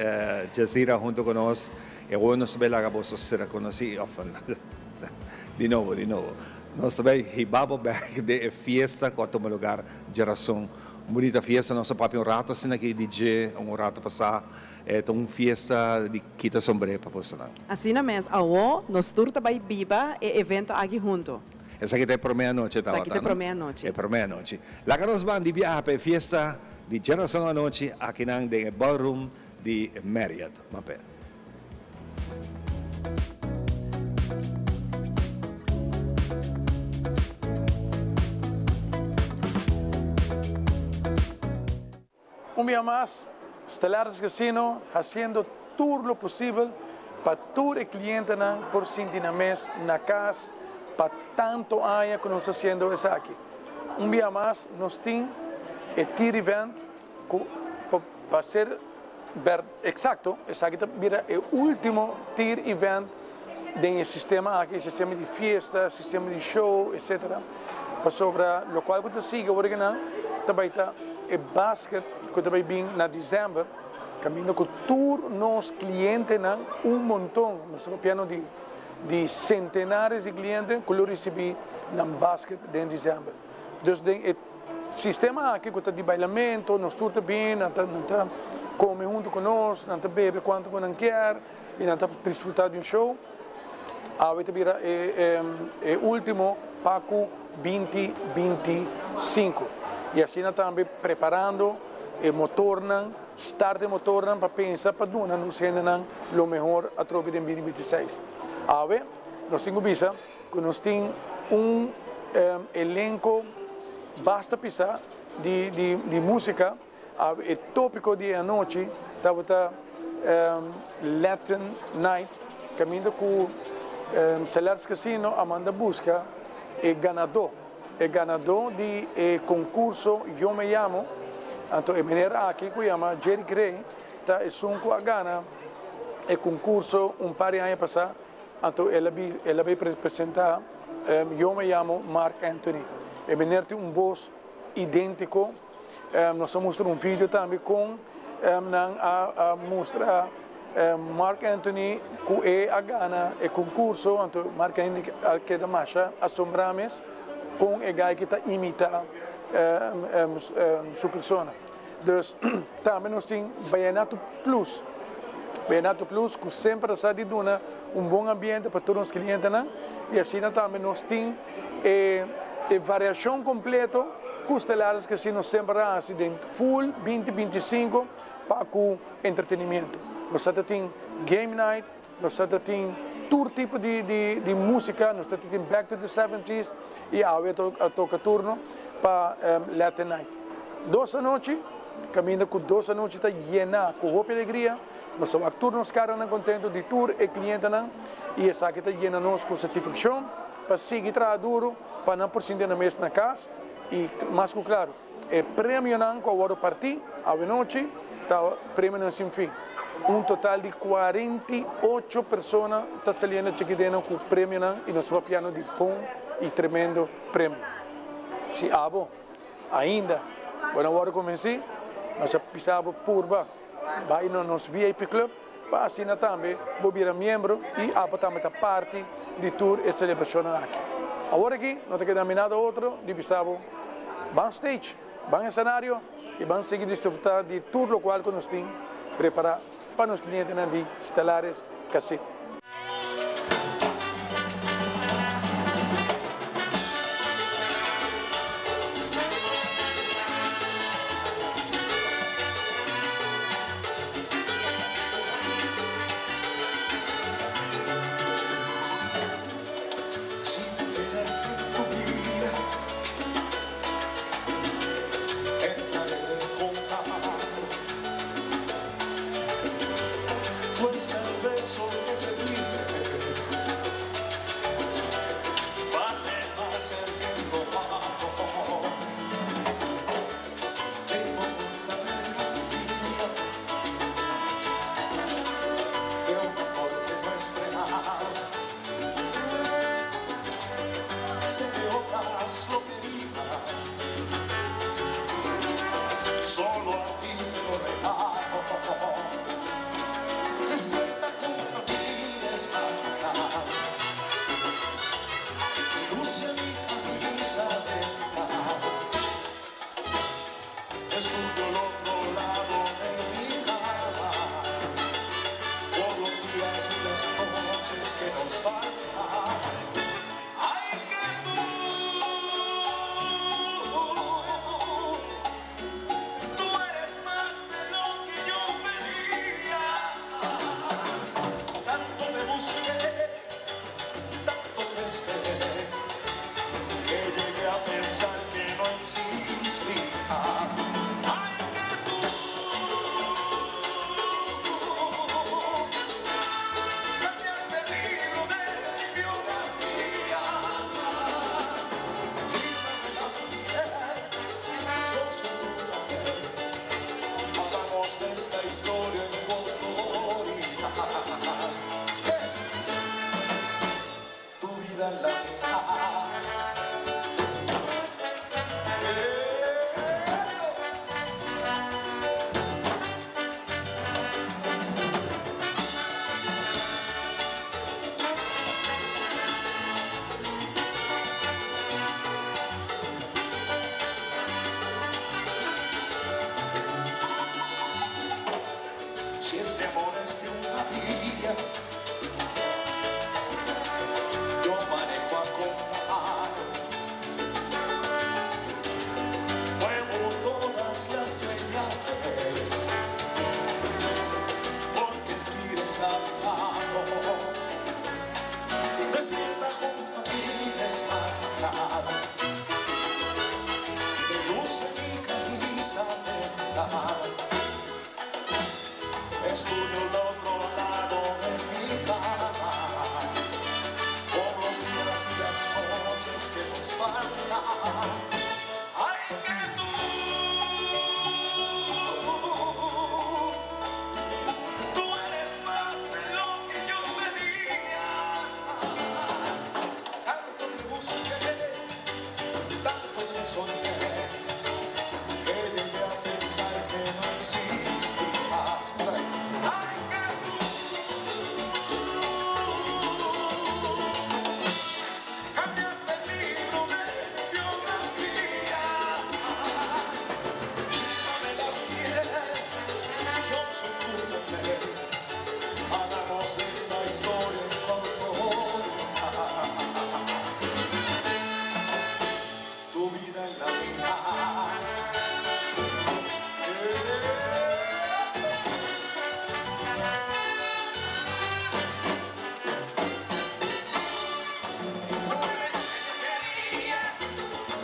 Jazira hunto cu nos, e awor nos ta bay laga boso sera conoci, of di nobo, di nobo, nos ta bay hiba bo bek den e fiesta cu a tuma lugar djerason, un bunita fiesta, nos a papia un rato asina aki di dje un rato pasa. E ta un fiesta di kita sombré pa bosonan. Asina mes, awo nos tur ta bai biba e evento aki hunto. Esaki ta e promé anochi tabata, no? Esaki ta e promé anochi. E promé anochi. Laga nos ban di biaha pa e fiesta di djerason anochi akinan den e ballroom di Marriott. Mapé. Un bia mas, Stellaris Casino hasiendo tur lo posibel pa tur e clientenan por sinti nan mes na cas pa tanto aña cu nos ta haciendo esaki. Un bia mas nos tin e Tier Event ku pa ser ber eksakto esaki ta bira e último Tier Event den e sistema aki, e sistema di fiesta, sistema di show etcetera pasobra lokual ku ta sigui awor akinan ta bai ta e basket ku ta bai bin na december kaminda ku tur nos klientenan un monton nos ta papiando di di centenares di cliente cu lo ricibi nan basket den december. Dus den e sistema aki cu ta di bailamento, nos tur ta bin, nan ta nan ta come hunto cu nos, nan ta bebe cuanto cu nan kier y nan ta disfruta di un show. Awe ta bira e e ultimo pa cu binti 25 y asina tambe preparando e motornan. Start e motornan pa pensa pa duna nos hendenan lo mehor atrobe den 2026. Awe nos tin ku bisa ku nos tin un elenko basta pisá di di músika. Awe e tópiko di e anochi tabata Latin Night kaminda ku Stellaris Casino a manda buska e ganadó. E ganadó di e konkurso Yo Me Llamo, anto e meneer aki ku yama Jerry Gray ta esun ku a gana e konkurso un par di aña pasá, anto el a el a bay presentá Yo Me Llamo Marc Anthony. E meneer tin un bos idéntiko, nos a mustra un video tambe kon nan a mustra Marc Anthony ku e a gana e konkurso, anto Marc Anthony a keda masha asombrá mes kon e gai ki ta imitá su persona. Dus tambe nos tin Vallenato Plus, Vallenato Plus ku semper a sa di duna un bon ambiente pa tur nos klientenan i asina tambe nos tin e variashon kompleto ku Stellaris Casino semper a hasi den full 2025 pa ku entretenimiento. Nos ta tin game night, nos ta tin tur tipo di di di musica, nos ta tin back to the seventies y awe a toca turno pa Latin night. Dos anochi, caminda cu dos anochi ta yena cu hopi alegria, nos ta wak tur nos caranan contento di tur e clientenan y esaki ta yena nos cu satisfaccion pa sigui traha duro pa nan por sinti nan mes na cas y mas cu claro. E premionan ku a wòrdu partí awenochi ta premionan sin fin. Un total di 48 persona ta saliendo chikideno ku premionan i nos ta papiando di bon i tremendo premio. Si abo ainda bo no a wòrdu konvensí, nos a bisa bo purba bai na nos VIP Club pa asina tambe bo bira miembro i abo tambe ta parti di tur e selebrashonnan aki. Awor aki no ta keda mi nada otro di bisa bo ban stage, ban esenario i ban sigui disfruta di tur lokual ku nos tin prepara pa nos klientenan di Stellaris Casino. vida en la mía. Si este amor es de una día, yo manejo acompañado. Muevo todas las señales, porque quieres a mi lado. Despierta junto a mí desmayado. De luz en mi camisa de lado. Es tuyo el otro lado de mi cama, por los días y las noches que nos faltan. Ay, que tú, tú eres más de lo que yo pedía. Tanto te busqué, tanto te soñé, que llegué a pensar que no existías. Ay, que tú cambiaste el libro de mi biografía. Fírmame la piel, yo soy tu mujer. Hagamos de esta historia en tu autoría. Tu vida en la mía.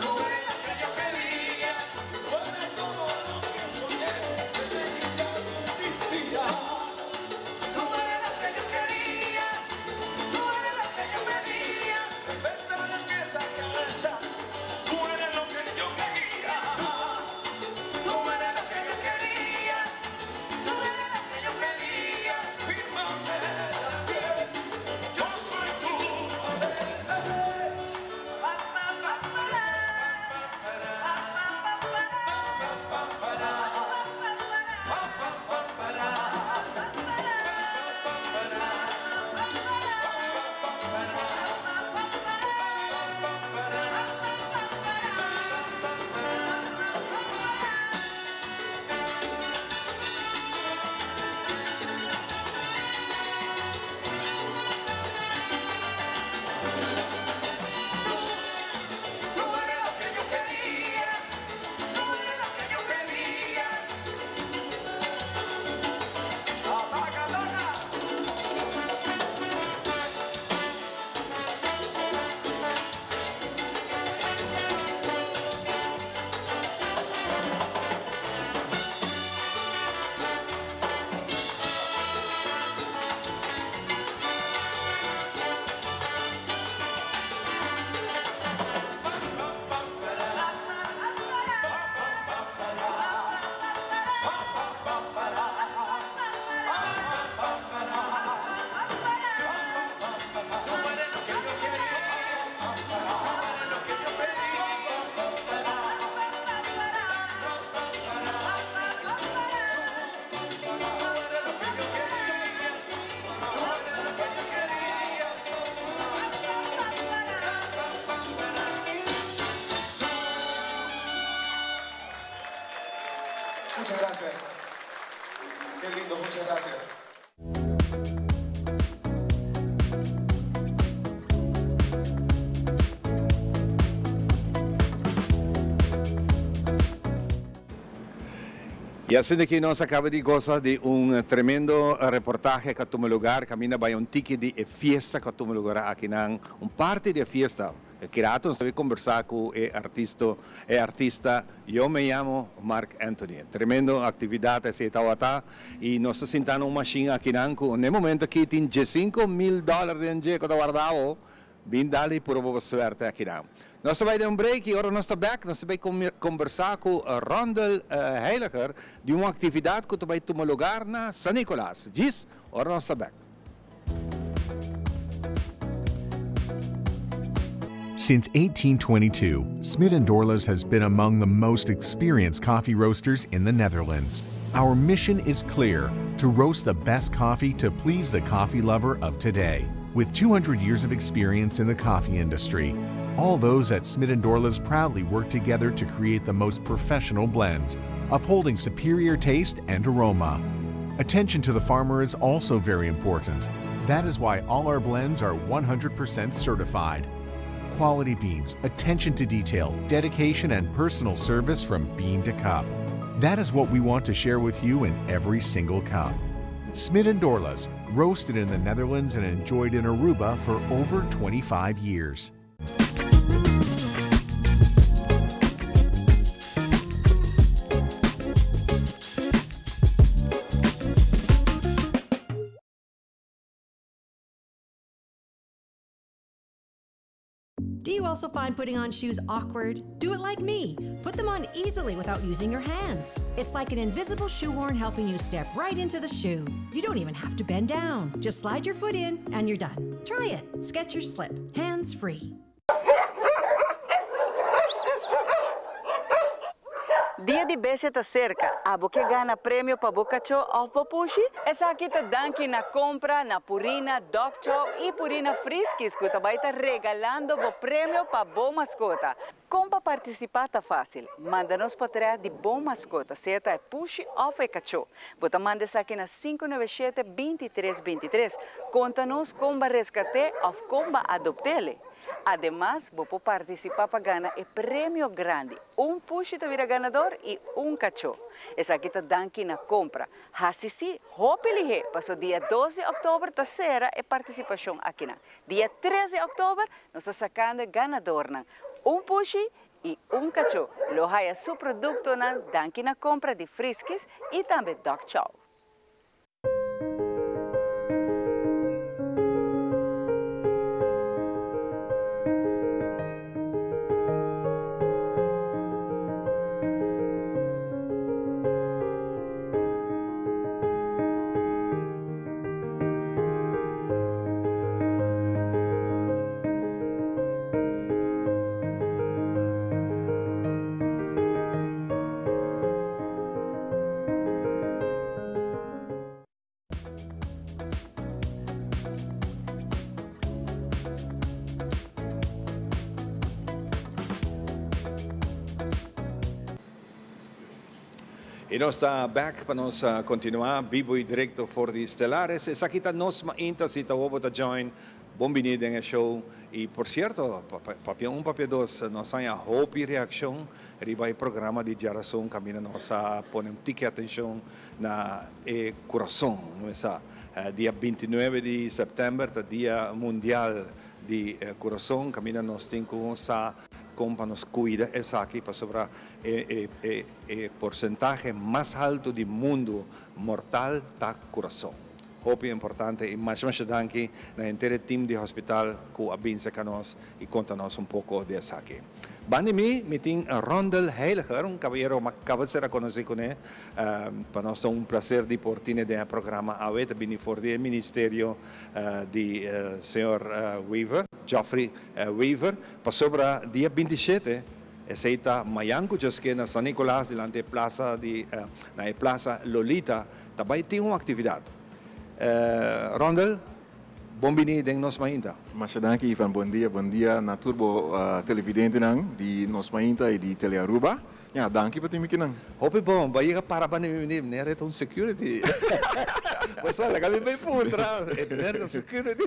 Tú eres lo que yo quería, tú eres todo lo que soñé desde que ya no existía. Tú eres lo que yo quería, tú eres lo que yo pedía. Perfecta de pies a cabeza, tú eres lo que yo quería. Tú eres lo que yo quería, tú eres lo que yo pedía. Fírmame la piel, yo soy tu papel. Tú eres lo que yo quería, tú eres lo que yo pedía. ¡Ataca, ataca! Muchas gracias. Qué lindo, muchas gracias. Y asina cu nos a caba di gosa di un tremendo reportahe cu a tuma lugar, caminda bay un tiki di e fiesta cu a tuma lugar aki na un parti di e fiesta. Kirato nos a combersa cu e artista, e artista Yo Me Llamo Marc Anthony. Tremendo actividad esey tawata y nos ta sinta na un machine aki nan cu na e momento aki tin 15 mil dollar den dje cu ta wardao. Bin dal y purba bo suerte aki nan. Nos ta bay den un break y ora nos ta bek nos ta bay combersa cu Rondel Heiliger di un actividad cu ta bay tuma lugar na San Nicolas. Djis ora nos ta bek. Since 1822, Smit & Dorlas has been among the most experienced coffee roasters in the Netherlands. Our mission is clear to roast the best coffee to please the coffee lover of today. With 200 years of experience in the coffee industry, all those at Smit & Dorlas proudly work together to create the most professional blends, upholding superior taste and aroma. Attention to the farmer is also very important. That is why all our blends are 100% certified. Quality beans, attention to detail, dedication, and personal service from bean to cup. That is what we want to share with you in every single cup. Smit and Dorlas, roasted in the Netherlands and enjoyed in Aruba for over 25 years. Do you also find putting on shoes awkward? Do it like me. Put them on easily without using your hands. It's like an invisible shoehorn helping you step right into the shoe. You don't even have to bend down. Just slide your foot in and you're done. Try it. Skechers Slip. Hands free. Dia di Bestia ta serka, abo ke gana premio pa bo kachó òf bo pushi? Esaki ta danki na kompra na Purina Dog Chow i Purina Friskies ku ta bai ta regalando bo premio pa bo maskota. Kon pa partisipá ta fásil, manda nos potrèt di bo maskota, sea ta e pushi òf e kachó. Bo ta manda esaki na 597 23 23. Konta nos kon bo a reskat'é òf kon bo a adopt'é. Ademas, bo por partisipá pa gana e premio grandi. Un pushi ta bira ganador i un kachó. Esaki ta danki na kompra. Hasi sí, hopi lihé, paso dia dos di òktober ta sera e partisipashon akinan. Dia tres di òktober nos ta sakando e ganadornan. Un pushi i un kachó lo haya su produktonan danki na kompra di Friskies i tambe Dog Chow. Y nos ta back pa nos continua bibo y directo for di Stellaris. Esaki ta nos mainta si ta wobo ta join. Bon bini den e show. Y por cierto, papia un papia dos, nos haña hopi reaccion Riba e programa di djarason kaminda nos a pone un tiki atenshon na e kurason. No sa, dia bintinuebe di sèptèmber ta dia mundial di kurason kaminda nos tin ku sa kon pa nos kuida esaki pasobra e e porsentahe mas haltu di mundu mortal ta kurason. Hopi importante i masha masha danki na henter e team di hospital ku a binse ka nos i konta nos un poko di esaki. Banda di mi, mi tin Rondel Heiliger, un kabayero ma kaba di ser a konosí kuné. Pa nos ta un plaser di por tine den e programa awe. Ta bini for di e ministerio di señor Wever, Geoffrey Wever, pasobra dia 27, esei ta mayan ku djoske na San Nicolas dilanti e plaza di, na e plaza Lolita, ta bai tin un aktividat. Rondel, Bon bini den Nos Mainta. Masha danki Ivan, bon dia, bon dia na tur bo televidentenan di Nos Mainta y di Telearuba. Ya, danki pa tin mi kinan. Hopi bon, bo a yega para banda mi meneer, meneer e ta un security. Bo sa, laga mi bay puntra, e meneer ta security.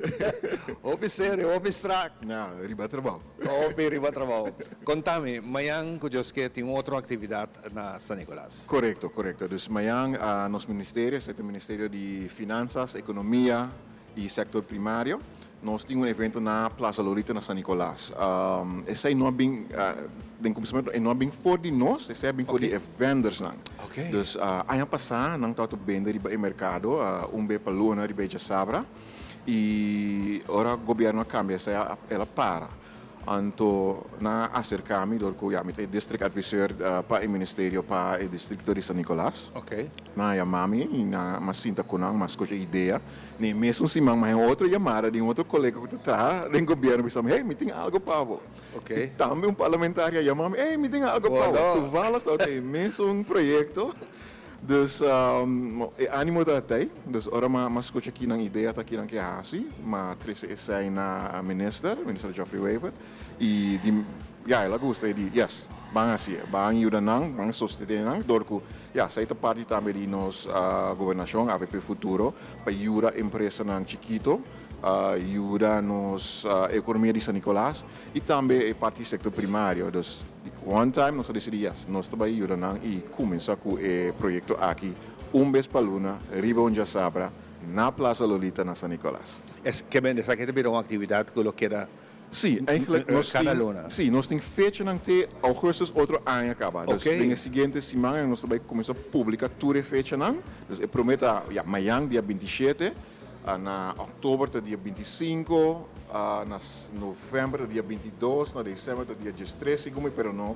Hopi serio, hopi strak. Ya, riba trabao. Hopi riba trabao. Conta mi, mañan cu Dios ke tin un otro actividad na San Nicolas. Corecto, corecto. Dus mañan nos ministerio, esei ta Ministerio di Finanzas, Economia, y sector primario. Nos tin un evento na Plaza Lolita na San Nicolas. Esey no a bin, den cuminsamentu e no a bin for di nos, esey a bin for di e vendersnan. Dus aña pasa nan tabata bende riba e mercado un be pa luna riba e djasabra y ora gobierno a cambia esey el a para. Anto nan a acerca mi door cu ya mi ta e district adviseur pa e ministerio pa e districto di San Nicolas. Nan a yama mi y nan a sinta cu nan, mi a scucha e idea. Na e mesun siman mi a haña otro yamada di un otro colega cu ta traha den gobierno bisa mi, hey, mi tin algo pa bo. Y tambe un parlamentario a yama mi, hey, mi tin algo pa bo. Toevallig tabata e mesun proyecto. Dus e animo ta atei. Dus ora m'a scucha ki nan idea ta ki nan ke haci, m'a trece esei na minister, minister Geoffrey Wever, y di ya el a gusta y di yes, ban haci'e, ban yuda nan, ban sostene nan, door cu ya esei ta parti tambe di nos gobernacion avp Futuro pa yuda empresanan chikito, yuda nos economia di San Nicolas y tambe e parti sector primario. Dus one time nos a dicidi yes, nos ta bay yuda nan y cuminsa cu e proyecto aki un bes pa luna riba un djasabra na Plaza Lolita na San Nicolas. Es ke men esaki ta bira un actividad cu lo keda Sí, eigenlijk nos cada tin, luna. sí, nos tin fechanan te augustus otro aña caba. Dus den e siguiente siman nos ta bay cuminsa publica tur e fechanan. Dus e prome ta ya mayan dia 27. Na òktober ta dia 25, na novèmber ta dia 22, na desèmber ta dia 13 segun mi, pero no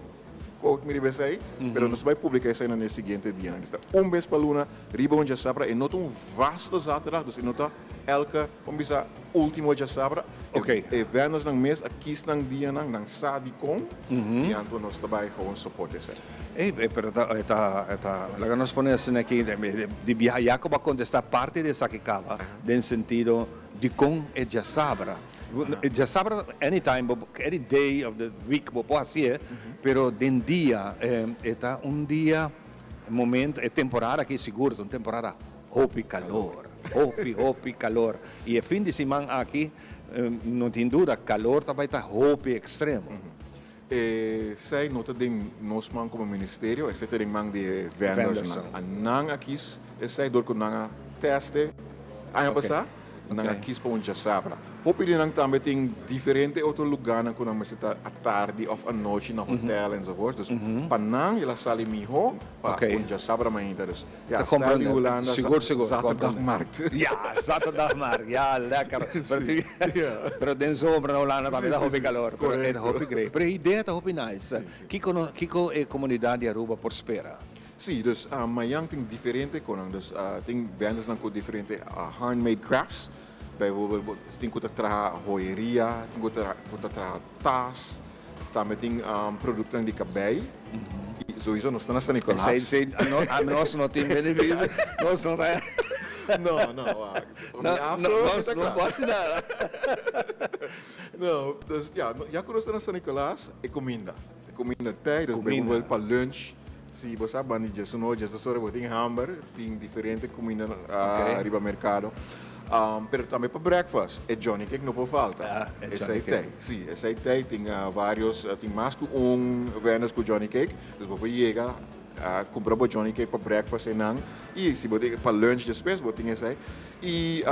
quote mi riba esei, pero nos ta bai publiká esei na e siguiente dianan. Esta un bes pa luna riba un djasabra, e no ta un vaste zaterdag, dus e no ta elke, kon bisa, ultimo djasabra. E vendersnan mes a kis nan dianan, nan sa dikon, i anto nos ta bai gewoon support esei. Ey, pero ta, ta, ta, laga nos pone asina aki, di biaha Jacob a contesta parti di esaki caba, den sentido dicon e djasabra. E djasabra anytime, bo, any day of the week bo por hacié, pero den dia, e ta un dia, momento, e temporada aki sigur ta un temporada hopi calor, hopi, hopi calor. Y e fin di siman aki, no tin duda, calor ta bay ta hopi extremo. Esei no ta den nos man komo ministerio, esei ta den man di e vendersnan. A nan a kis esei dor ku nan a tèst e aña pasá, nan a kis pa un djasabra. Hopi di nan tambe tin diferente otro lugánan ku nan mester ta atardi òf anochi na hotèl enzovoorts. Dus pa nan el a sali mihó pa un djasabra mainta. Dus Ta ja, stijl di comprende. Hulanda, Sigur, sigur, comprende. zaterdagmarkt. Ja, zaterdagmarkt. Ja, lekker. Pero Sí, ja. pero den zomer na Hulanda tambe Sí, ta sí, hopi sí. calor. Pero e ta Correcto. hopi great. Pero e idea ta hopi nice. Sí, sí. Kico no, kico e comunidad di Aruba por spera? Sí, dus mañan tin diferente conan. Dus tin vendersnan cu diferente handmade crafts. Bijvoorbeeld bo tin cu ta traha joyeria, tin cu ta cu ta traha tas. Tambe tin productonan di cabei. Y sowieso nos ta na San Nicolas. Esey si, nos no tin beneficio. Nos no ta. No, no, wak. Mi afro Nos ta no kla. por haci nada. No, dus ja, ya cu nos ta na San Nicolas, e cuminda. E cuminda tey, dus Cuminda. bijvoorbeeld pa lunch, si bo sa banda di diesuno, diesdos ora bo tin hamber, tin diferente cuminda riba mercado. Pero tambe pa breakfast, e Johnny Cake no por falta. Ah, e Johnny Esey Cake. tey, si, esey tey. Tin varios, tin mas cu un vendors cu Johnny Cake. Dus bo por yega, cumpra bo Johnny Cake pa breakfast eynan. Y si bo tin pa lunch despues, bo tin esey. Y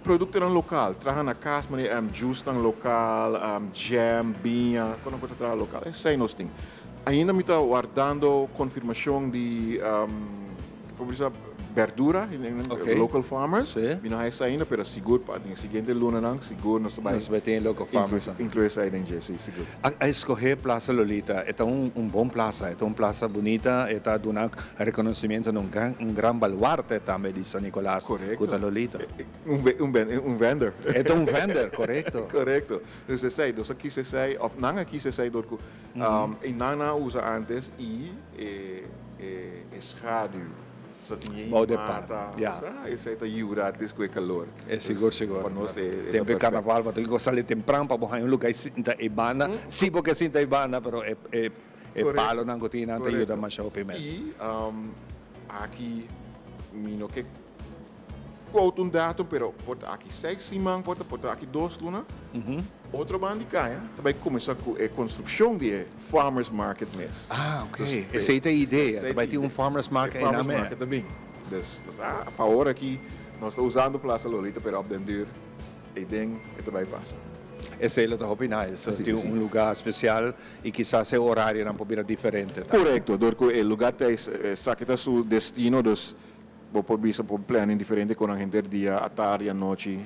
productonan local, traha na cas, manera juicenan local, jam, biña, con nan por ta traha local. Esey nos tin. Ainda mi ta wardando confirmacion di, como bisa, berdura, local farmers. Mi no haya esei ainda, pero sigur pa den e siguiente lunanan, sigur nos ta bai Nos bai tin e local farmers. inclui esei den dje, si, sigur. A escoge Plaza Lolita, e ta un un bon plaza, e ta un plaza bunita, e ta duna reconocimiento na un gran un gran baluarte tambe di San Nicolas cu ta Lolita. Un un vendor. E ta un vendor, corecto. Corecto. Dus esei, nos a kis esei, of nan a kis esei dor cu e nan a usa antes y e e schaduw. So tin e Bou de mata, pa, ya. sa, esei ta yuda at least cu e calor. E sigur, sigur. Pa nos e ta Tempo e perfecto. carnaval bo tin cu sali tempran pa bo haña un lugar y sinta e banda. Si bo ke sinta e banda, pero e e e palonan cu tin nan ta yuda masha hopi mes. Y aki mi no ke quote un datum, pero por ta aki seis siman, por ta por ta aki dos luna. Otro banda di kaya ta bai kuminsá ku e konstrukshon di e farmers market mes. Ah, ok. Dus, Esei ta e idea, esei ta ta bai tin un idea. farmers market E einan farmers mes. market ta bin. Dus, nos a, pa ora aki nos ta usando Plaza Lolita, pero op den duur eiden e ta bai pasa. Esei lo ta hopi nice. Así, Tin así. un lugá spesial i kisas e orarionan por bira diferente tambe. Korekto, dor ku e lugá ta esaki ta su destino, dus bo por bisa por planning diferente ku nan henter dia, atardi, anochi.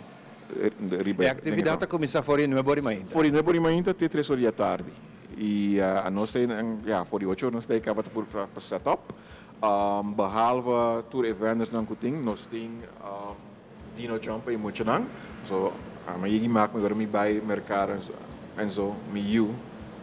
riba. E actividad ta cuminsa for di nuebe ora mainta? For di nuebe ora mainta te tres ora di atardi. Y anos ta ya for di ocho ora nos ta caba ta pur pa set up. Behalve tur e vendorsnan cu tin, nos tin Dino Jump pa e muchanan. So ami a yegi mak mi ora mi bai mercado en so mi yu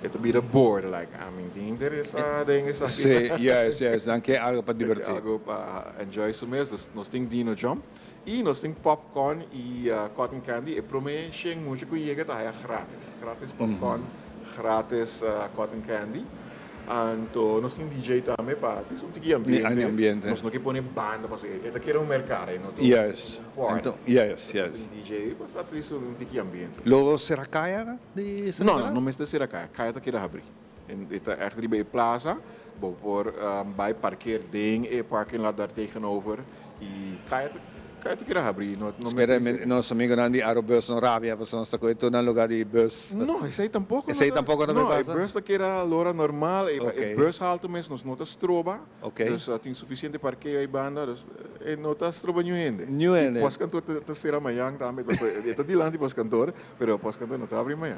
e ta bira bored like ami tin interesa den esaki. Si, juist, juist. Nan ke algo pa diverti. Algo pa enjoy su mes. Dus nos tin Dino Jump y nos tin popcorn y cotton candy. E prome shen mucha cu yega ta haya gratis. Gratis popcorn, gratis cotton candy. Anto nos tin DJ tambe pa at least un tiki ambiente. Nos no ke pone banda pasobra e ta kere un mercado e no ta un party. Yes, yes. Nos tin DJ pa at least un tiki ambiente. Lo sera caya di San Nicolas? No, no, no mester sera caya. Caya ta keda habri. E ta echt riba e plaza. Bo por bai parkeer den e parking lot daar tegenover y caya ta Kaya ta keda habrí, no no Spera mester esei. nos amigonan di Arubus no rabia pasobra nos ta kohe tur nan lugar di bus. No, esei tampoco no Esei ta, tampoco no no, bay e pasa? bus ta keda lora normal, e Ok. bus halto mes nos no ta stroba, Ok. dus tin suficiente parkeo ei banda, dus e no ta stroba niun hende. Niun Y hende. postkantoor ta ta sera mayan tambe, pasobra e ta dilanti postkantoor, pero postkantoor no ta habrí mayan.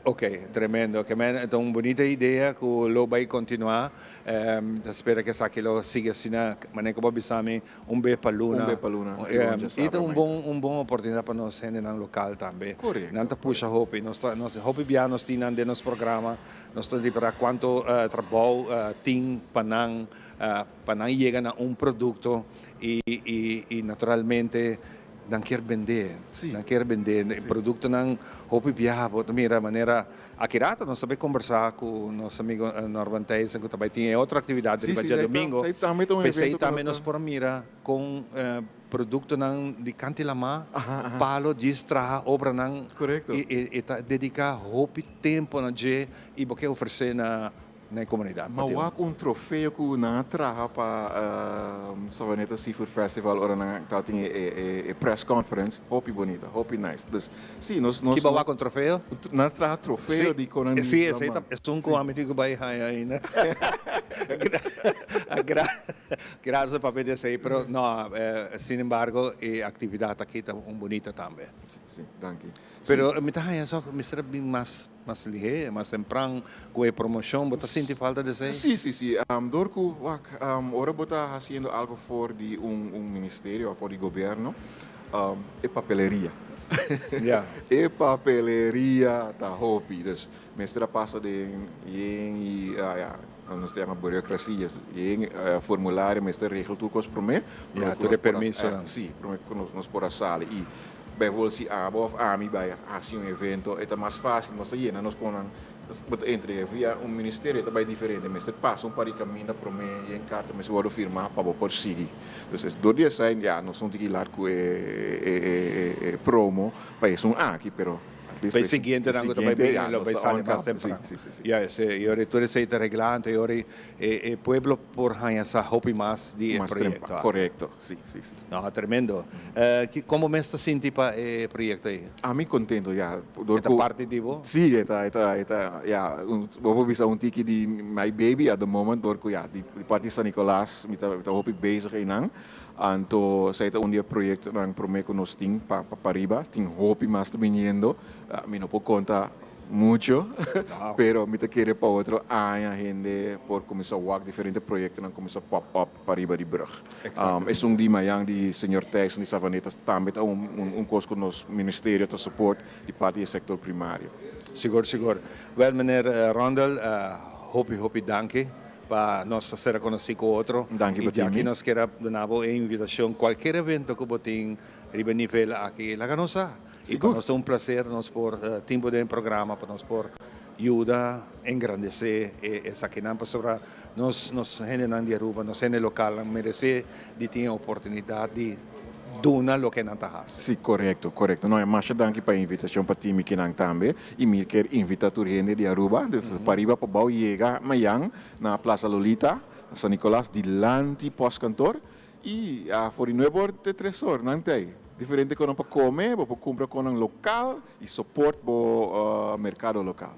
Ok, tremendo. Ke men ta un bunita idea ku lo bai kontinuá. Ta spera ku esaki lo sigui asina, manera ku bo a bisa mi, un bes pa luna. Un bes pa luna, e I ta un bon un bon oportunidat pa nos hendenan lokal tambe. Korekto. Nan ta pusha hopi. Nos ta nos hopi bia nos tin nan den nos programa. Nos ta ripará kuantu trabou tin pa nan pa nan yega na un produkto i i i naturalmente Nan kier bende, nan kier bende e productonan hopi biaha. Bo ta mira manera aki rato nos ta bay combersa cu nos amigo Norman Thijssen cu ta bay tin e otro actividad riba diadomingo. P'esey tambe nos por a mira con productonan di Canti Lama, palo djis traha obranan y e ta dedica hopi tempo na dje y bo ke ofrece na na e komunidat. Ma wak un trofeo ku nan a traha pa Savaneta Seafood Festival ora nan tabatin e press conference, hopi bonita, hopi nice. Dus si, nos nos. Kiba wak un trofeo? Nan a traha trofeo di kon nan. Si, esei ta esun ku ami tin ku bai haña ainda. Gracias papia di esei, pero no, sin embargo e aktividat aki ta un bonita tambe. Si, si, danki. Pero mi ta haña esaki mester a bin mas. Mas lihé, mas tempran ku e promoshon, bo ta sinti falta di esei? Sí, sí, sí. Dor ku, wak, ora bo ta hasiendo algo for di un un ministerio òf for di gobièrnu, e papeleria. Ya. E papeleria ta hopi. Dus mester a pasa den yen i, ya, nos ta yama burokrasia, yen formulario mester regel tur kos promé. Ya, tur e permisonan. Sí, promé ku nos por a sali. I Bijvoorbeeld si abo of ami bai haci un evento e ta mas facil, nos ta yena nos con nan, bo ta entrega via un ministerio e ta bai diferente, mester pasa un par di caminda prome y en carta mester wordo firma pa bo por sigui. Entonces door di esai ya nos no tin ki lat cu e promo pa esun aki pero at least Pa e siguientenan cu ta bai bini lo bai sali mas tempran. Si, si, si. Ya e ora tur esei ta regla anto e ora e pueblo por haña sa hopi mas di e proyecto aki. Corecto, si, si, si. No, tremendo. Con bo mes ta sinti pa e proyecto ey? Ami contento, ya. E ta parti di bo? Si, e ta, e ta, e ta, ya. Bo por bisa un tiki di my baby at the moment, dor cu ya, di parti San Nicolas, mi ta, mi ta hopi bezig eynan. Anto, esey ta un di e proyectonan prome cu nos tin pa, pa pariba. Tin hopi mas ta biniendo. Mi no por conta Mucho, pero mi ta kere pa otro aña hende por cuminsa wak diferente proyectonan cuminsa pop up pariba di brug. Esun di mayan di señor Thijssen di Savaneta tambe ta un un cos cu nos ministerio ta support di parti di e sector primario. Sigur, sigur. Wel meneer Rondel, hopi hopi danki pa nos a ser conoci cu otro. Danki pa Y tin djaki mi. nos kier a duna bo e invitacion, cualkier evento cu bo tin riba e nivel aki, laga nos sa. Y pa nos ta un placer nos por tin bo den programa pa nos por yuda engrandece e esakinan pasobra nos nos hendenan di Aruba, nos hende localnan merece di tin e oportunidad di duna loke nan ta haci. Si, corecto, corecto. No, e masha danki pa e invitacion pa tin mi kinan tambe y mi kier invita tur hende di Aruba, dus pariba pa bao yega mayan na Plaza Lolita, San Nicolas, dilanti Postkantoor. Y for di nuebe or te tres or nan ta ey. Diferente konan pa come, bo por cumpra konan local y support bo mercado local.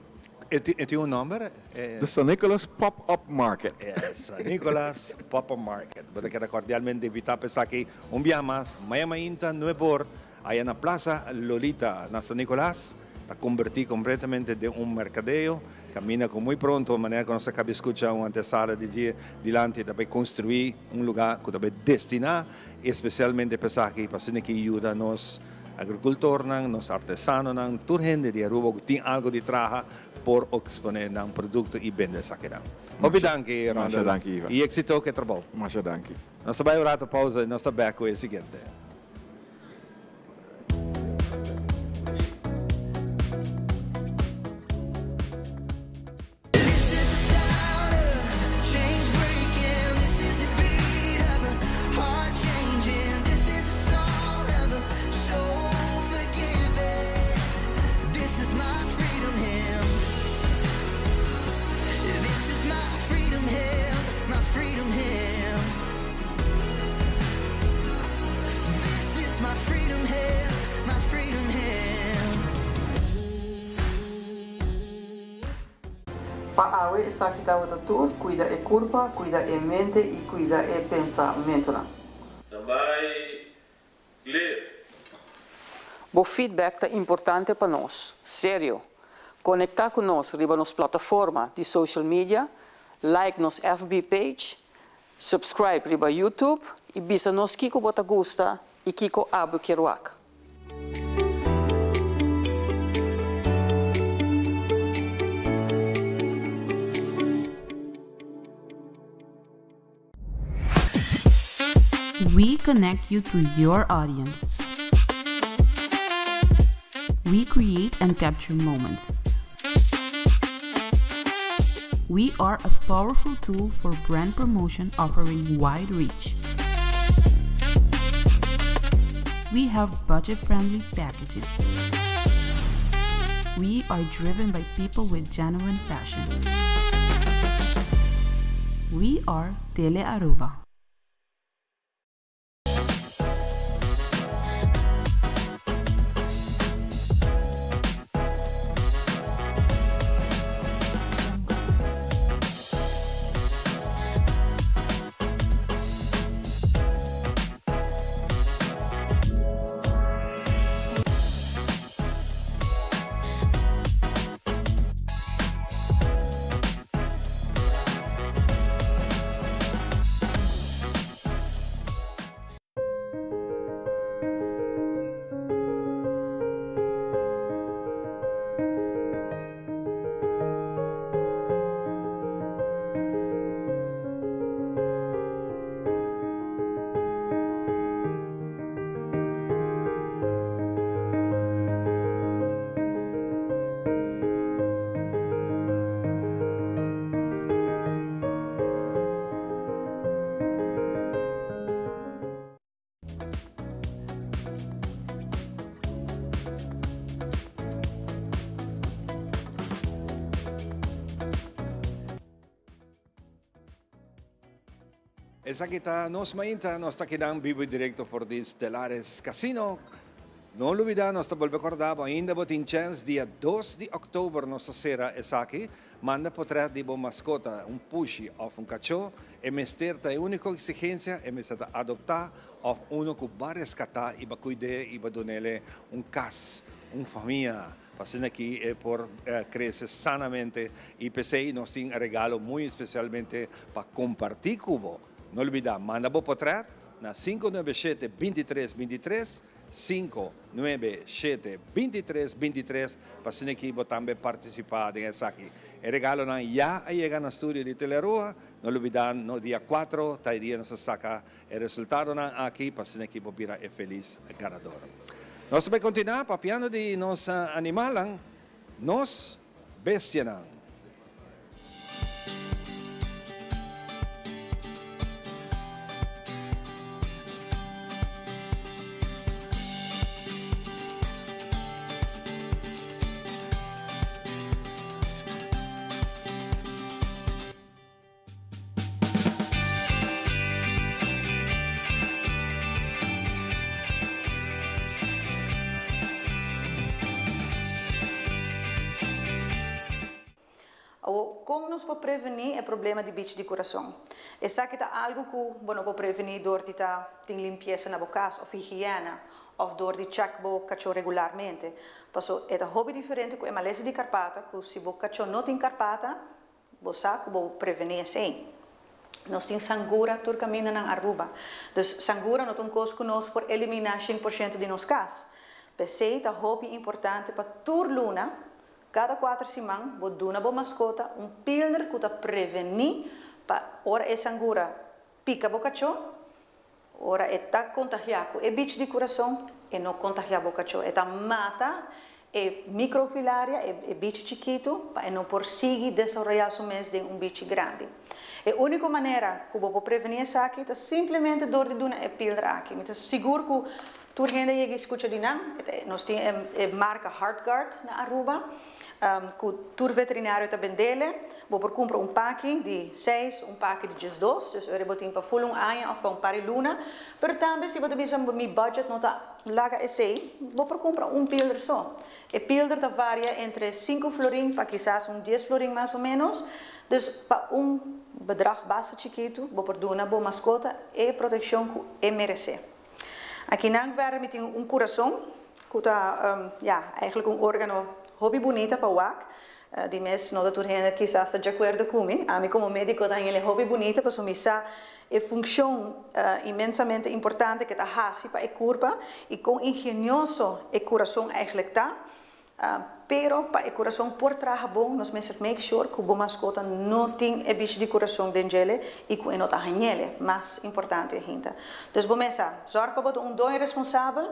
E tin un nomber? The San Nicolas Pop Up Market. San Nicolas Pop Up Market. Bo ta keda cordialmente invita pa esaki un bia mas, maya mainta nuebe or. Aya na Plaza Lolita na San Nicolas ta converti completamente den un mercadeo caminda cu muy pronto manera cu nos a caba di scucha un antesala di dje dilanti ta bay construi un lugar cu ta bay destina especialmente pa esaki pa asina ki yuda nos agricultornan, nos artesanonan, tur hende di Aruba cu tin algo di traha por expone nan producto y bende esakinan. Hopi danki Rondel y exito cu e trabou. Masha danki. Nos ta bay un rato pausa y nos ta bek cu e siguiente. Pa awe esaki tabata tur, cuida e curpa, cuida e mente y cuida e pensamentonan. Tambay clear. Bo feedback ta importante pa nos. Serio! Conecta cu nos riba nos plataforma di social media, like nos FB page, subscribe riba YouTube y bisa nos kico bo ta gusta y kico abo kier wak. We connect you to your audience. We create and capture moments. We are a powerful tool for brand promotion offering wide reach. We have budget friendly packages. We are driven by people with genuine passion. We are Tele Aruba. Esaki ta Nos Mainta, nos ta kinan bibo y directo for di Stellares Casino. No lubida, nos ta bolbe corda bo ainda bo tin chance dia dos di october nos ta cera esaki. Manda potret di bo mascota, un pushi of un cacho. E mester ta e unico exigencia, e mester ta adopta of uno cu ba rescata y ba cuid'e y ba dunele un cas, un famia. Pa asina ki e por crece sanamente y p'esey nos tin regalo muy especialmente pa comparti cu bo. No lubida, manda bo potret na sinku nuebe shete bintitres bintitres, sinku nuebe shete bintitres bintitres, pa asina ki bo tambe participa den esaki. E regalonan ya a yega na studio di Telearuba. No lubida, no dia cuatro ta e dia nos ta saca E resultadonan aki pa asina ki bo bira e felis ganador. Nos ta bai kontinuá papiando di nos animalnan, nos bestianan. Awor, kon nos por prevení e problema di bichi di kurason? Esaki ta algu ku bo no por prevení dor di ta tin limpiesa na bo kas òf higiena. òf dor di chèk bo kachó regularmente. Paso e ta hopi diferente ku e malesa di karpata ku si bo kachó no tin karpata, bo sa ku bo prevení esei. Nos tin sangura tur kaminda nan Aruba. Dus sangura no ta un kos ku nos por eliminá shen por shento di nos kas. P'esei ta hopi importante pa tur luna, kada kuater siman, bo duna bo maskota un pilder ku ta prevení pa ora e sangura pika bo kachó, Ora e ta kontagiá ku e bich di kurason, e no kontagiá bo kachó. E ta mata e mikrofilaria, e bichi chikitu, pa e no por sigui desaroyá su mes den un bichi grandi. E úniko manera ku bo por prevení esaki ta simplemente dor di duna e pilder aki. Mi ta sigur ku tur hende a yega i skucha di nan. Nos tin e marka Heartgard na Aruba. Ku tur veterinario ta bendele. Bo por kumpra un paki di seis, un paki di diesdos, dus ora bo tin pa ful un aña òf pa un par di luna. Pero tambe si bo ta bisa mi budget no ta laga esei, bo por kumpra un pilder so. E pilder ta varia entre sinku florin pa kisas un dies florin mas o ménos. Dus pa un bedrag basta chikitu bo por duna bo maskota e protekshon ku e meresé. Akinan verder mi tin un kurason ku ta ya eigenlijk un organo hopi bunita pa wak. Di mes no ta tur hende kisas ta djakuerdo ku mi. Ami komo mediko ta haña hopi bunita pasobra mi sa e funkshon inmensamente importante ke ta hasi pa e kurpa i kon ingenioso e kurason eigenlijk ta. Pero pa e kurason por traha bon nos mester make sure ku bo maskota no tin e bichi di kurason den djele i ku e no ta hañele, mas importante ahinda. Dus bo mester zòrg pa bo ta un doño responsabel.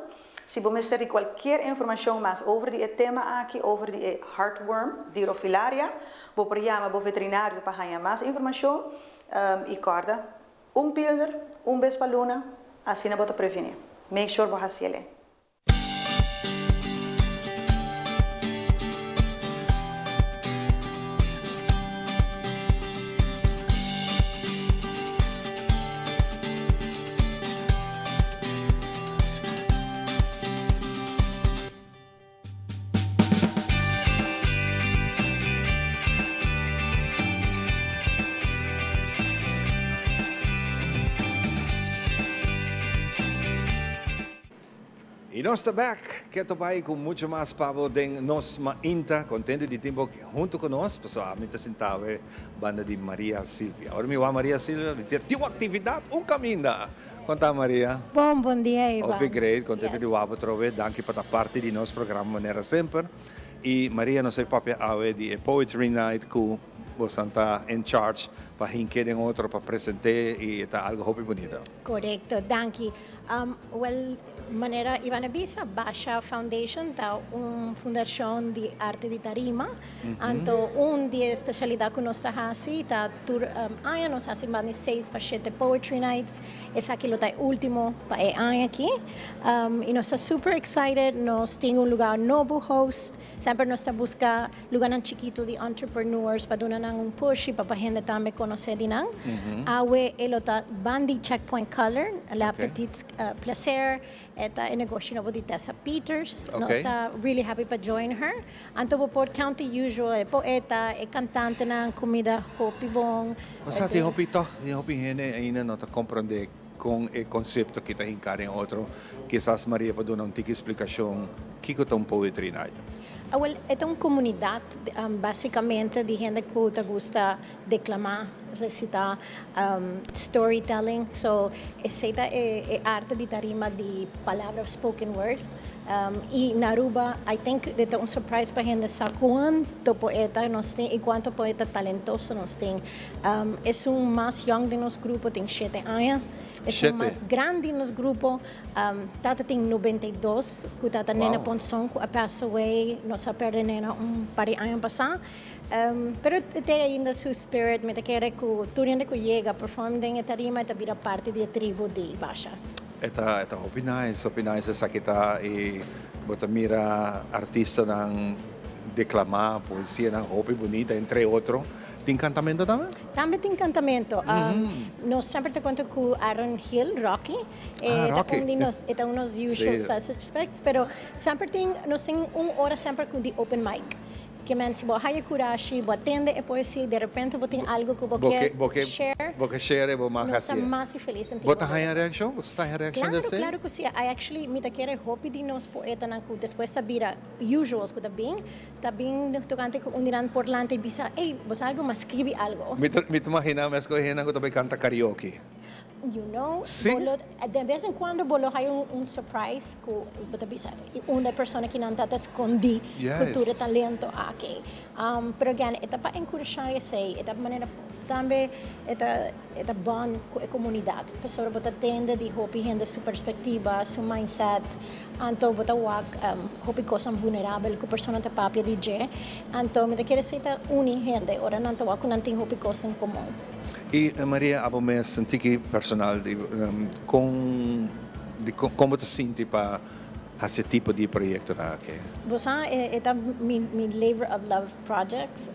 Si bo mester di kualkier informashon mas over di e tema aki, over di e heartworm, Dirofilaria, bo por yama bo veterinario pa haña mas informashon i kòrda, un pilder, un bes pa luna, asina bo ta prevení. Make sure bo hasiele. Y nos ta back, keto bay cu mucho mas pa bo den nos mainta. Contento di tin bo hunto cu nos, pasobra ami ta sinta awe banda di Maria Silvia. Ora mi wak Maria Silvia, mi tin un actividad, un caminda. Con ta Maria? Bon, bon dia Ivan. Hopi great, contento di wak bo atrobe. Danki pa ta parti di nos programa manera semper. Y Maria, nos a papia awe di e Poetry Night cu bosan ta in charge pa hinke den otro, pa presente y ta algo hopi bunita. Corecto, danki. Wel, manera Ivan a bisa, Basha Foundation ta un fundacion di arte di tarima. Anto un di e specialidad cu nos ta haci ta tur aña nos haci mas di seis pa shete poetry nights. Esaki lo ta e ultimo pa e aña aki. Y nos ta super excited, nos tin un lugar nobo host. Semper nos ta busca lugarnan chikito di entrepreneurs pa duna nan un push y pa pa hende tambe conoce di nan. Awe e lo ta ban di Checkpoint Color, La Petite Placer, e ta e negoshi nobo di Tessa Peters. Nos ta really happy pa join her. Anto bo por count the usual, e poeta, e cantantenan, comida hopi bon. Bo sa tin hopi toch, tin hopi hende ainda no ta comprende con e concepto ki ta hinca den otro. Kisas Maria por duna un tiki explicacion kico ta un poetry night. Awel, e ta un comunidad basicamente di hende cu ta gusta declama, recita, storytelling. So, esey ta e arte di tarima di palabra, spoken word. Y na Aruba, I think e ta un surprise pa hende sa cuanto poeta nos tin y cuanto poeta talentoso nos tin. Esun mas young den nos grupo tin shete aña. Esun mas grandi den nos grupo tata tin 92, cu tata Nena Ponson cu a pass away. Nos a perde Nena un par di aña pasa. Pero e tin ainda su spirit. Mi ta kere cu tur hende cu yega perform den e tarima e ta bira parti di e tribu di Basha. E ta e ta hopi nice, hopi nice esaki ta y bo ta mira artistanan declama poesianan hopi bunita entre otro. Tin cantamento tambe? Tambe tin cantamento. Nos semper ta conta cu Aaron Hill, Rocky. E ta un di nos, e ta un nos usual suspects, pero semper tin, nos tin un ora semper cu di open mic. Ke men si bo haya kurashi, bo a tende e poesia i derepente bo tin algu ku bo ke share. Bo ke share e bo mag Nos ta hasié. mas i felis en Bo tin ta bo haña reakshon? Bo ta haña reakshon di Claro, esei? claro ku si. I actually mi ta kere hopi di nos poetanan ku despues ta bira usuals ku ta bin, ta bin tokante ku un di nan por lanta i bisa, ey, bo sa algu? M'a skribi algu. Mi ta mi ta imaginá mes ku e hendenan ku ta bai kanta karaoke. You know, Sí. bo lo, de vez en cuando bo lo haya un, un surprise cu bo ta bisa, unda e persona kinan ta ta scondi cu tur e talento aki. Pero again, e ta pa encurasha esey, e ta manera tambe e ta, e ta bond cu e comunidad. Pasobra bo ta tende di hopi hende su perspectiva, su mindset, anto bo ta wak hopi cosnan vulnerabel cu persona ta papia di dje. Anto mi ta kere esey ta uni hende ora nan ta wak cu nan tin hopi cos en comun. I Maria abo mes sinti ki personal di kon di kon bo ta sinti pa hasi e tipo di proyektonan aki? Bo sa e ta mi mi labor of love projects.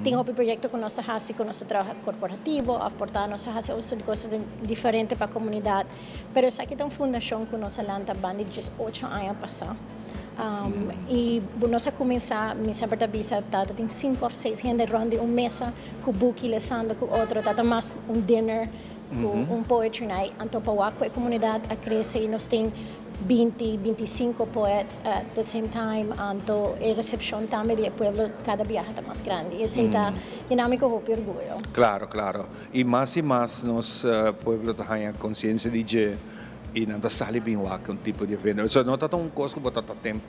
Tin hopi proyekto ku nos ta hasi ku nos ta traha korporativo òf por ta nos ta hasi otro kos diferente pa komunidat. Pero esaki ta un fundashon ku nos a lanta banda di djes ocho aña pasá. I nos a kuminsá, mi semper ta bisa ta tin sinku òf seis hende rònt di un mesa ku buki lesando ku otro, ta ta mas un dinner ku un poetry night. Anto pa wak ku e komunidat a krese i nos tin binti, bintisinko poets at the same time, anto e resepshon tambe di e pueblo kada biaha ta mas grandi. Esei ta yena mi ku hopi orguyo. Klaro, klaro. I mas i mas nos pueblo ta haña konsiensia di dje. I nan ta sali bin wak un tipo di evento. So no ta ta un kos ku bo ta ta tem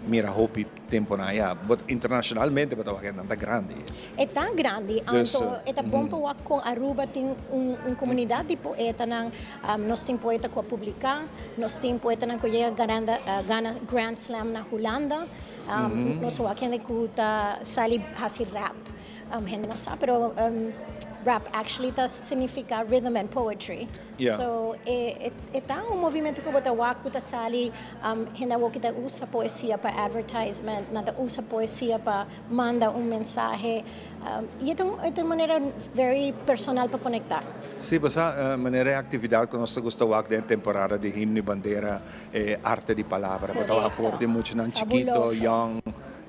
mira hopi temponan aya, but internacionalmente bo ta wak nan ta grandi. E ta grandi, Dus, anto e ta bon pa wak kon Aruba tin un un komunidat di poetanan. Nos tin poeta ku a publiká, nos tin poetanan ku yega garanda gana Grand Slam na Hulanda. Nos a wak hende ku ta sali hasi rap. Hende no sa pero rap actually ta significa rhythm and poetry. So e e ta un movimento ku bo ta wak ku ta sali hende awor ki ta usa poesia pa advertisement, nan ta usa poesia pa manda un mensahe y e ta un e ta un manera very personal pa conecta. Sí, bo sa manera e actividad ku nos ta gusta wak den e temporada di Himno y Bandera, e arte di palabra. Bo ta wak for di muchanan chikito, young.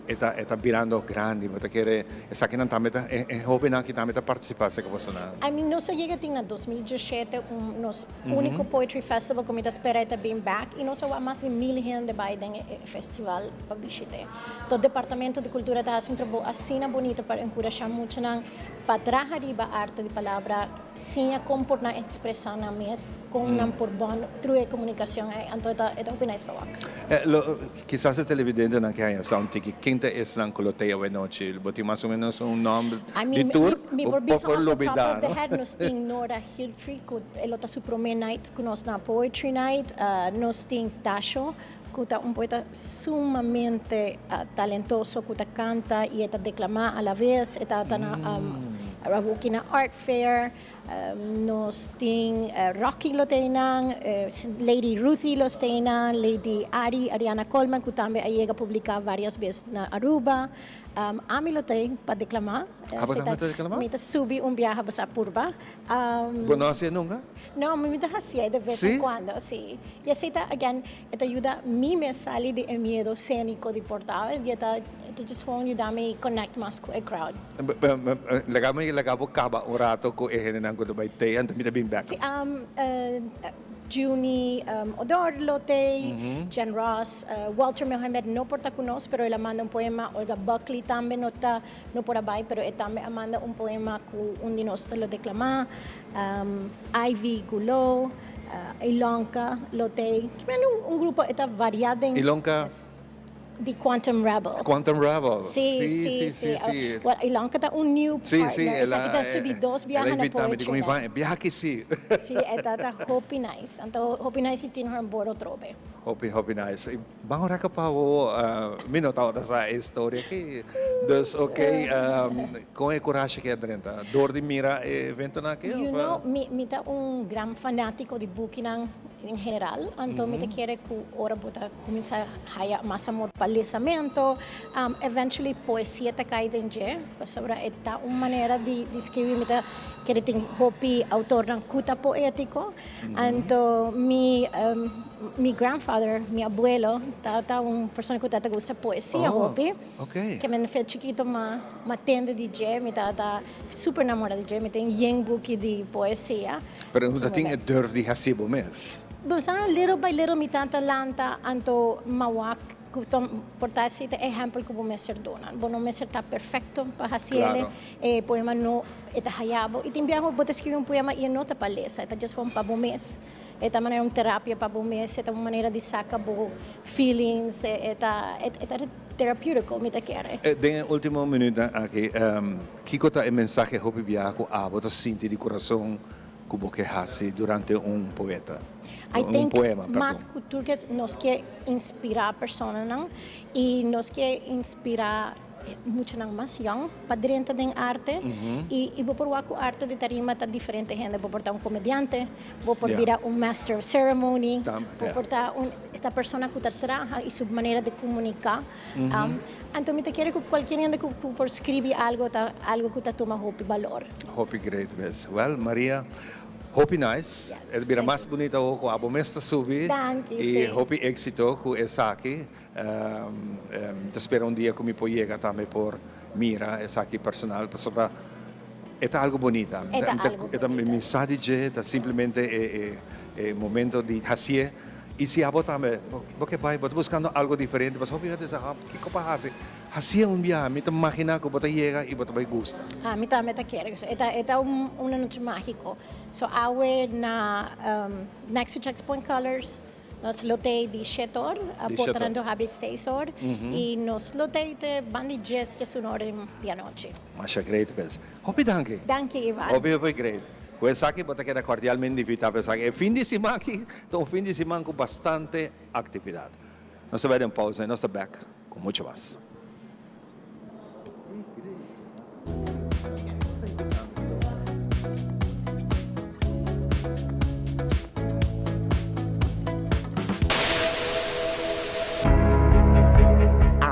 E ta e ta birando grandi, bo ta kere esakinan tambe ta e e hobennan aki tambe ta partisipá seka boso na. I mean nos a yega tin na 2017 un nos úniko poetry festival ku mi ta spera e ta bin bek i nos a wak mas di mil hende bai den e festival pa bishit'é. To departamento di kultura ta hasi un trabou asina bunito pa enkurashá muchanan pa traha riba arte di palabra, siña kon por nan ekspresá nan mes, kon nan por bond through e komunikashon ei, anto e ta e ta hopi nice pa wak. Lo Kisas e televidentenan ke haña sa un tiki, ken ta esnan ku lo ta awe nochi? Bo tin mas o menos un nòmber I di mean, tur? mi Bo por bisa por off the top lubidá, of the no? head nos tin Nora Gilfry ku e lo ta su promé night ku nos na Poetry Night. Nos tin Tasho ku ta un poeta sumamente talentoso ku ta kanta i e ta deklamá alaves. E ta ta na Awoki na Art Fair. Nos tin Rocky lo ta einan, Lady Ruthie lo sta einan, Lady Ari, Ariana Coleman cu tambe a yega publica varias bes na Aruba. Ami lo ta ei pa declama. Abo tambe ta declama? Mi ta subi un biaha basa purba. Bo no hacié nunca? No, mi ta hacié de vez en cuando, si. Y esey ta, again, e ta yuda mi mes sali di e miedo scenico di por ta. Y e ta just gewoon yuda mi connect mas cu e crowd. Laga mi laga bo caba un rato cu e hendenan cu ta bay tey, anto mi ta bin bek. Si, Junie Odor lo tey, Jen Ross, Walter Mohamed no por ta cu nos, pero el a manda un poema, Olga Buckley tambe no ta, no por a bay, pero e tambe a manda un poema cu un di nos ta lo declama, Ivy Goulot, Ilonka lo tey, un grupo e ta varia den. Ilonka? Di Quantum Rebel. Quantum Rebel. Sí, sí, sí. sí. Well, Ilonka ta un new Sí, partner. sí, el a, Esaki ta su di dos biaha el a na invita mi, dico mi Poetry Night. biaha aki sí. Sí, e ta ta hopi nice. Anto hopi nice si tin her boro trobe. Hopi, hopi nice. I ban ora ka pa bo, mi no tabata sa e historia aki. Dus ok, con e corashi ke a drenta? Door di mira e eventonan aki You of? know, mi, mi ta un gran fanatico di bukinan en general. Anto mi ta kere cu ora bo ta Cuminsa haya mas amor pa lesamento. Eventually poesia ta cay den dje, pasobra e ta un manera di di scribi. Mi ta kere tin hopi autornan cu ta poetico. Anto mi. Mi grandfather, mi abuelo, tabata un persona ku tabata gusta poesia Oh, hopi. ok. Ke men fe chikito m'a m'a tende di dje, mi tabata super namora di dje, mi tin yen buki di poesia. Pero no ta tin e durf di hasi bo mes? Bo sa, little by little mi tata lanta anto m'a wak ku ta por ta esei ta ehèmpel ku bo mester duna. Bo no mester ta perfekto pa hasi el, e poema no e ta haya bo. I tin biaha bo ta skirbi un poema i e no ta pa lesa, e ta just gewoon pa bo mes. E ta manera un terapia pa bo mes, e ta un manera di saca bo feelings, e ta e ta terapeutico mi ta kere. Den e ultimo minuutnan aki, kico ta e mensahe hopi biaha cu abo ta sinti di curason cu bo ke haci durante un poeta, I un think poema, perdon? mas cu tur ke nos ke inspira personanan y nos ke inspira Muchanan mas yòn pa drenta den arte i i bo por wak ku arte di tarima ta diferente hende. Bo por ta un komediante, bo por bira un master of ceremony, bo por ta un esta persona ku ta traha i su manera di komuniká. Anto mi ta kere ku kualkier hende ku por skribi algo ta algo ku ta tuma hopi balor. Hopi great mes. Well Maria, hopi nice. E ta bira mas bunita awor ku abo mes ta subi i hopi éksito ku esaki. Mi ta spera un dia ku mi por yega tambe por mira esaki personal pasobra e ta algo bunita. E ta algo bunita. Mi sa di dje, ta simplemente e momento di hasié. I si abo tambe bo ke bai, bo ta buskando algo diferente pasobra hopi hende ta sa kiko pa hasi. Hasié un biaha, mi ta maginá ku bo ta yega i bo ta bai gusta. Ha, mi tambe ta kere. E ta un anochi mágiko. So awe na next to Checks Point Colors. Nos lo tei di shet or, portanan ta habri seis or y nos lo tei te ban di djes djes un or di anochi. Masha great bes. Hopi danki. Danki Ivan. Hopi hopi great. Ku esaki bo ta keda cordialmente invita pa esaki. E fin di siman aki ta un fin di siman ku bastante actividad. Nos ta bai den pausa y nos ta bek ku mucho mas.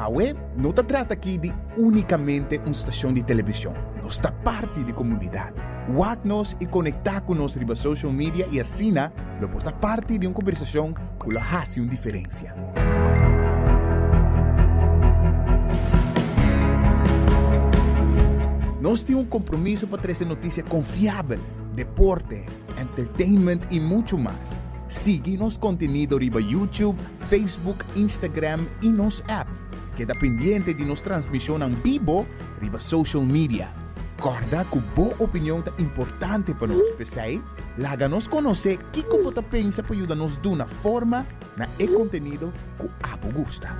Awe no ta trata aki di únikamente un stashon di televishon, nos ta parti di komunidat. Wak nos i konektá ku nos riba social media i asina lo por ta parti di un kombersashon ku lo hasi un diferensia. Nos tin un kompromiso pa trese notisia konfiabel, deporte, entertainment i muchu mas. Sigui nos kontenido riba YouTube, Facebook, Instagram i nos app. Keda pendiente di nos transmishonnan bibo riba social media. Kòrda ku bo opinion ta importante pa nos, p'esei laga nos konosé kiko bo ta pensa pa yuda nos duna forma na e kontenido ku abo gusta.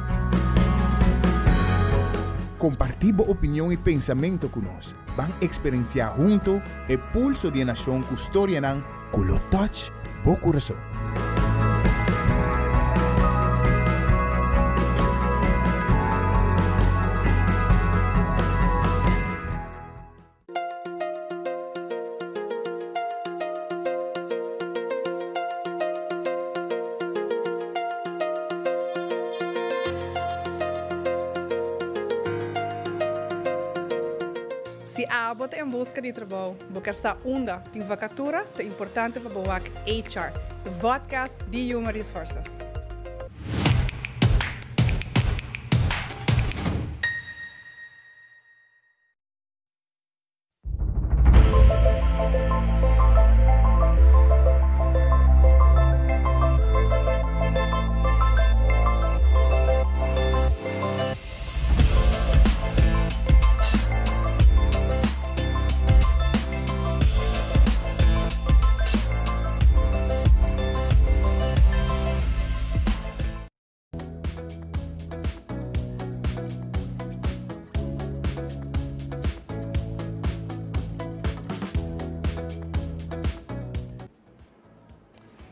Kompartí bo opinion i pensamentu ku nos. Ban eksperensiá huntu e pulso di e nashon ku storianan ku lo touch bo kurason. Si abo ta en buska di trabou, bo ker sa unda tin vakatura, ta importante pa bo wak HR, e vodcast di Human Resources.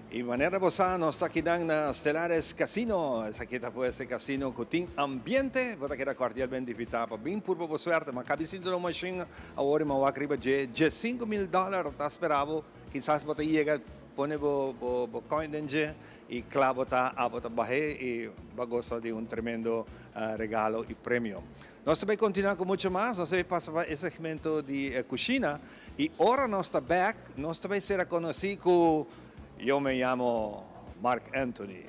Y manera bo sa, nos ta kinan na Stellares Casino. Esaki ta pues e casino cu tin ambiente. Bo ta keda cordialmente invita pa bin purba bo suerte. Ma cabi sinti lo machine awor y ma wak riba dje. Diescinco mil dollar ta spera bo. Kisas bo ta yega pone bo bo coin den dje. Y cla bo ta abo ta bahe y bo a gosa di un tremendo regalo y premio. Nos ta bay continua cu mucho mas, nos ta bay pasa pa e segmento di cushina y ora nos ta bek nos ta bay sera conoci cu Yo me llamo. Marc Anthony.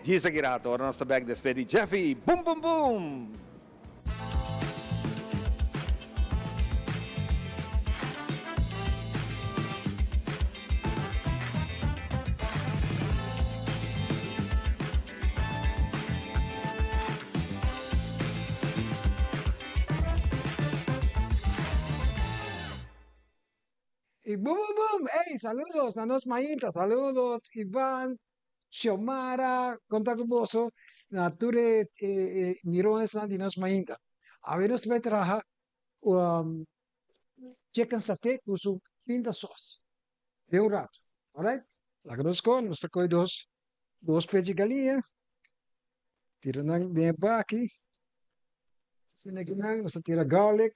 Djis aki rato ora nos ta bek despues di Jeffy Boom Boom Boom! Y boom boom boom! Ey, saludos na nos mainta, saludos Ivan, Xiomara, konta ku boso na tur e e mironesnan di nos mainta. Awe nos ta bai traha um chicken saté ku su pinta sos den un rato. Alright? Laga nos kon, nos ta kohe dos dos pechi galiña, tira nan den e baki, asina kinan nos ta tira garlic,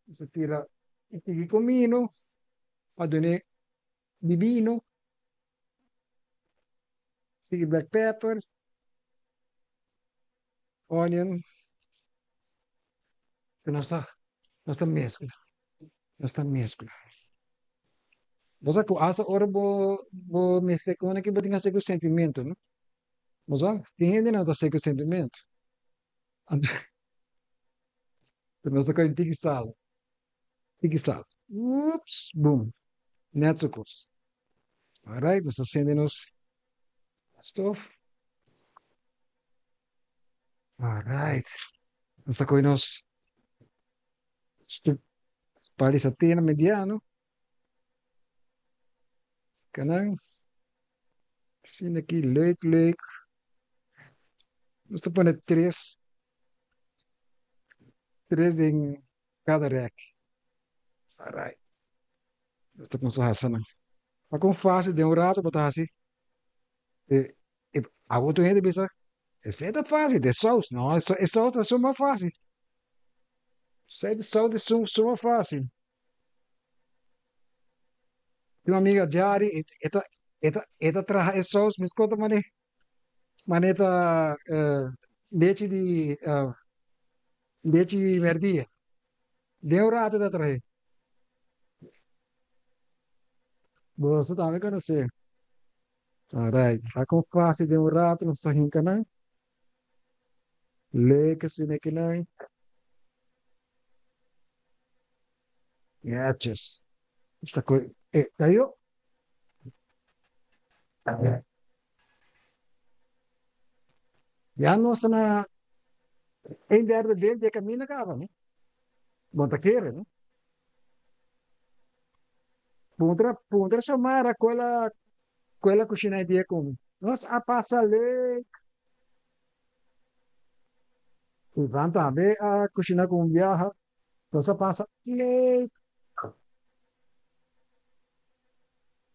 Nos ta tira un tiki comino pa dun'e bibino, tiki black pepper, onion, y nos ta nos ta mezcla, nos ta mezcla. Bo sa cu hasta ora bo bo mezcla e cosnan aki bo tin cu haci cu sentimento, no? Bo sa, tin hende nan ta haci cu sentimento. Pero nos ta coge tiki sal, tiki sal. Ups, boom. Net zo kos. Alright, nos ta sende nos stof. Alright. Nos ta coge nos pal di satena mediano. Kanan. Asina aki, leuk, leuk. Nos ta pone tres, tres den kada rek. Alright. Nos ta kumsa hasa nan. Pa kon fácil den un rato bo ta hasi e e abo tur hende bisa esei ta fácil de saus. No, e saus ta suma fácil. Esei de saus ta suma fácil. Mi amiga Jari e ta e ta e ta traha e saus meskos ta mane mane ta lechi di lechi merdia. Den un rato ta trahe. Boso tambe konosé. Alright, ta kon fásil den un rato nos ta hinka nan. Leuk asina kinan. Netjes. Esta ko e kayo. Ya nos ta na een derde deel di e camino caba, no? Bo ta kere, no? Puntra, puntra Xiomara cual a, cual a cushina e dia cu mi. Nos a pasa leuk. Ivan tambe a cushina cu un biaha. Nos a pasa leuk.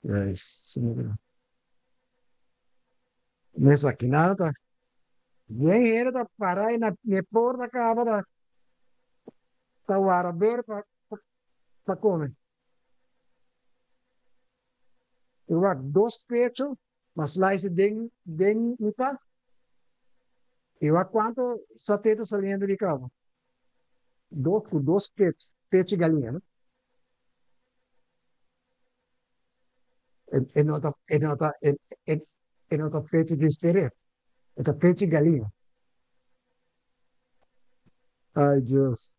Yes, Mesa kinan ta bien hende ta para na e porta caba ta ta wara ber pa pa come. I wak dos pecho ma slice den den mitad i wak cuanto saté ta saliendo di caba. Dos cu dos pecho pecho galiña no. E no ta e no ta e e no ta pecho di speret e ta pecho galiña. Ay Dios.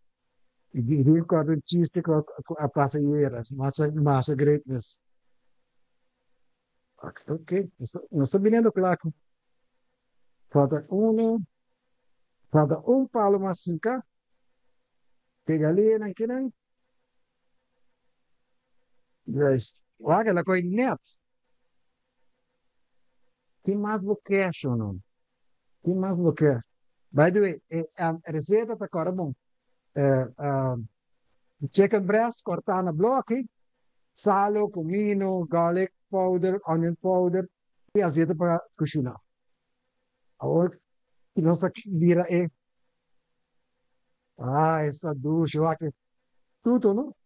I di recorda un chiste cu a pasa ayera. Masha masha greatness. Ok, nos ta biniendo cla cu falta uno, falta un palo mas hinca. Ke galiñanan kinan? Juist. Wak el a koe net. Tin mas bo ke shono. Tin mas bo ke. By the way, e receta ta kòrda bon. Chicken breast kòrtá na blòki, salo, comino, garlic powder, onion powder i azeta pa kushiná. Awor nos ta bira e. Ah, esta dushi wak. Tutu, no?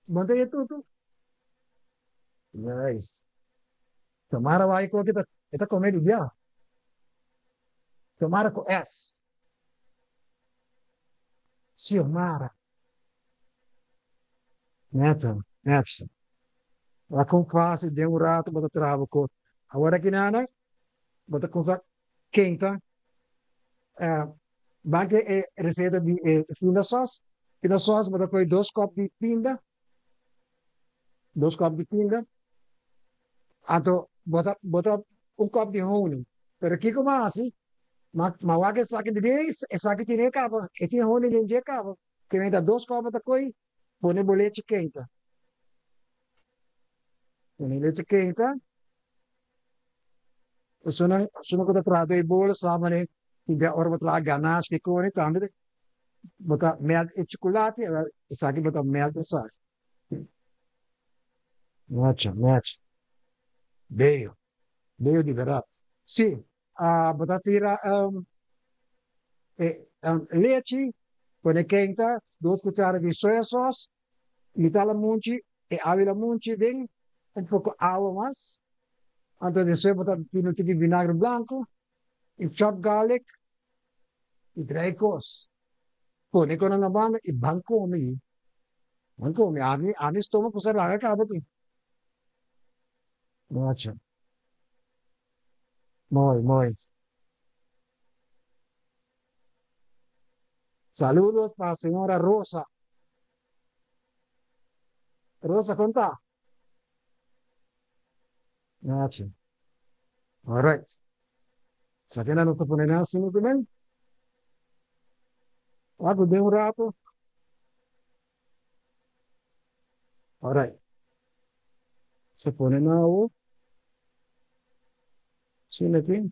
Bo ta e tutu? Juist. Tamara wak koki ta e ta kome di bia. Tamara ku S. Xiomara. Neto, neto. Wak kon fásil den un ratu bo ta traha bo kos. Awor aki nana bo ta kumsa kenta. Ban ke e reseta di e pinda sòs. Pinda sòs bo ta kohe dos kòp di pinda, dos kòp di pinda, anto bo ta bo ta un kòp di honing. Pero kiko bo a hasi? Ma wak esaki di bien, esaki tene kaba, e tin honing den dje kaba. Ke menta dos kòp bo ta kohe Pone bo lechi keinta. Pone lechi keinta. Personan, personan ku ta traha den e bolo sa manera tin bia ora bo traha ganache ke kore tambe bo ta melt e chocolate esaki bo ta melt esaki. Nacha, nacha. Beyo, beyo di berdad. Si, bo ta tira e lechi, pone keinta, dos kuchara di soya sauce, mitá lamunchi, e awi lamunchi den un poko awa mas, anto despues bo ta tira un tiki vinagre blanco i chop garlic i drai kos. Pone konan na banda i ban kome. Ban kome, ami ami stoma ku sa laga kaba tin. Macho. Mooi, mooi. Saludos pa señora Rosa. Rosa, kon ta? Nachi. Alright. Sa kena nos ta pone nan asina tambe. Wak den un rato. Alright. Se pone nan awo. Asina aki.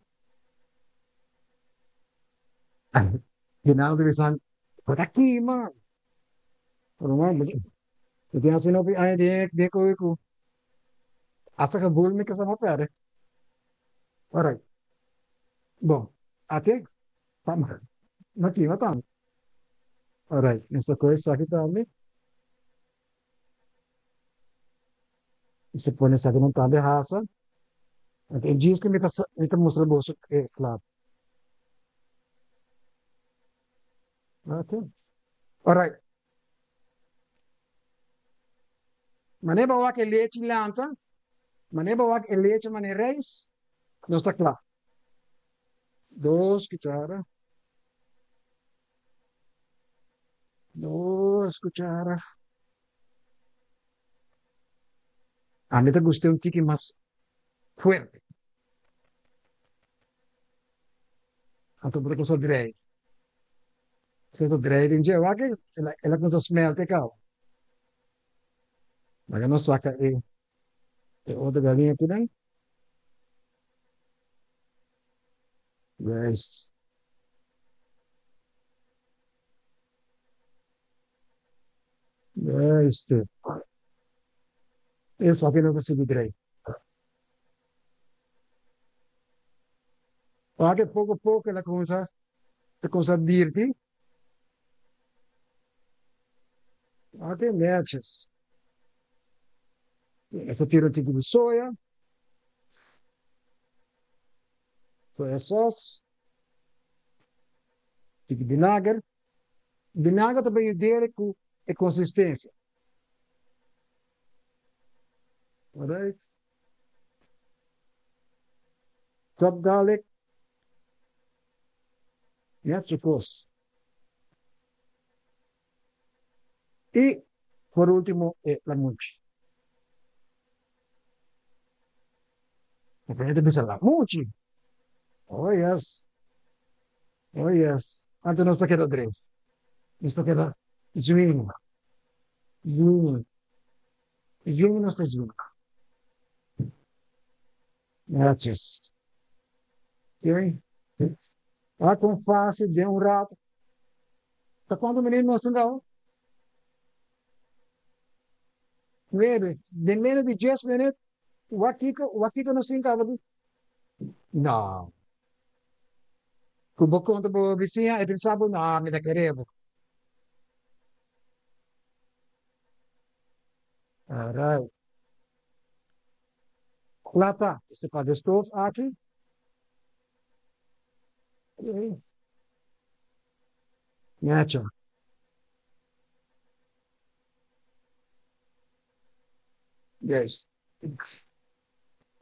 Final di bisan, bo ta kima. Ruman, bo tin asina hopi aña den den koe ku hasta gevoel mi kasa no perde. Alright. Bon, ate, pa no kima tantu. Alright, nos ta kohe esaki tambe. Nos ta pone esakinan tambe hasa. Ok, e djis ku mi ta mi ta mustra boso e kla. Ok. Alright. Manera bo wak e lechi lanta, manera bo wak e lechi manera reis, nos ta kla. Dos cuchara. Dos cuchara. A mi ta gusta un tiki mas fuerte. Anto bo ta cuminsa drei. Bo ta drei den dje. Wak el a cuminsa smelte caba. Laga nos saca e otro galiña akinan. Juist. Juist. Esaki no ta sigui drei. Ora ke poko poko el a kuminsá ta kuminsá dirti. Ora ke neches. Esta tira un tiki di soya. Soya sauce. Tiki binager. Binager ta bay yud'é ku e konsistensia. Alright. Chop garlic. Net su kos. I por ultimo e lamuchi. Bo ta bisa lamuchi? Oh yes. Oh yes. Anto nos ta keda dreef. Nos ta keda zwing. Zwing. Zwing nos ta zwing. Netjes. Ok. Wak kon fácil den un rato. Ta cuanto minuut nos tin gau? Nuebe. Den menos di dies minuut, wak kiko, wak kiko nos tin caba di? No. Cu bo conta bo bisiña, e pensa bo, no, mi ta kere bo. Alright. Cla ta. Este pa de stoof aki. Nacho. Juist.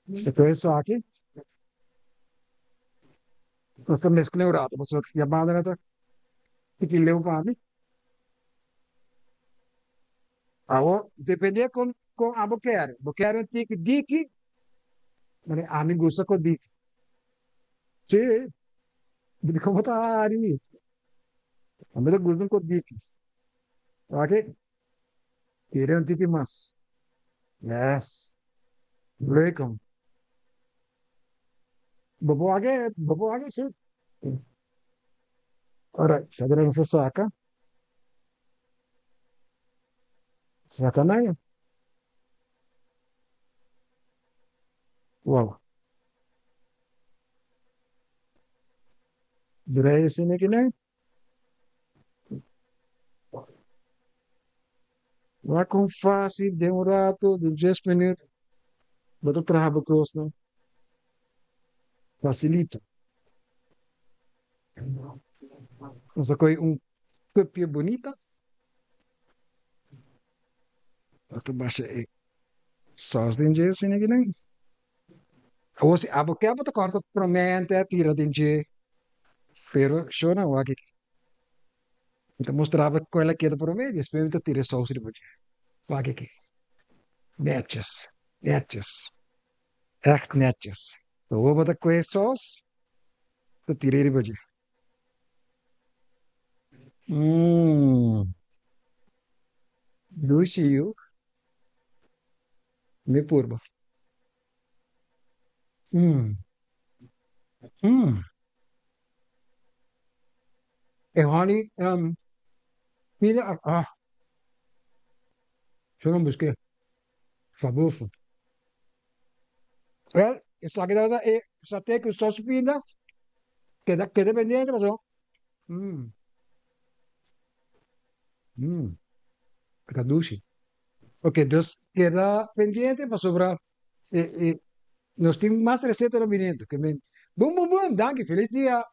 Nos ta esaki. Nos ta mezcla un rato, pasobra ya banda nan ta tiki leu pa mi. Awor, depende con con abo ker. Bo ker un tiki diki, mane ami gusta con diki. Sí, di como ta hari mi. Ami ta gusta un con diki. Wak, tira un tiki mas. Yes. Leuk hom. Bo por wak, bo por wak sí. Alright, sa nos a saca. Saca nan. Wow. Draai asina aki nan. Wak kon fácil den un rato di dies minuut bo ta traha bo kosnan. Facilito. Nos a kohe un cupje bunita. Nos ta basha e saus den dje asina aki nan. Awor si abo ke abo ta kòrta promente a tira den dje, pero shona wak aki. Mi ta mustra bo kon el a keda promé, despues mi ta tira e sous riba dje. Wak aki. Netjes, netjes, ègt netjes. Awor bo ta kohe e sous, ta tira riba dje. Mmm, dushi yu. Mi purba. Mmm. Mmm. E honey, um, mira, ah. Yo no busqué. Fabuloso. Wel, esaki tabata e saté ku sos pinda. Keda, keda pendiente paso. Mmm. Mmm. Ta dushi. Ok, dus keda pendiente pasobra e, e, nos tin mas receta biniendo. Ke men, bum bum bum, danki, feliz dia.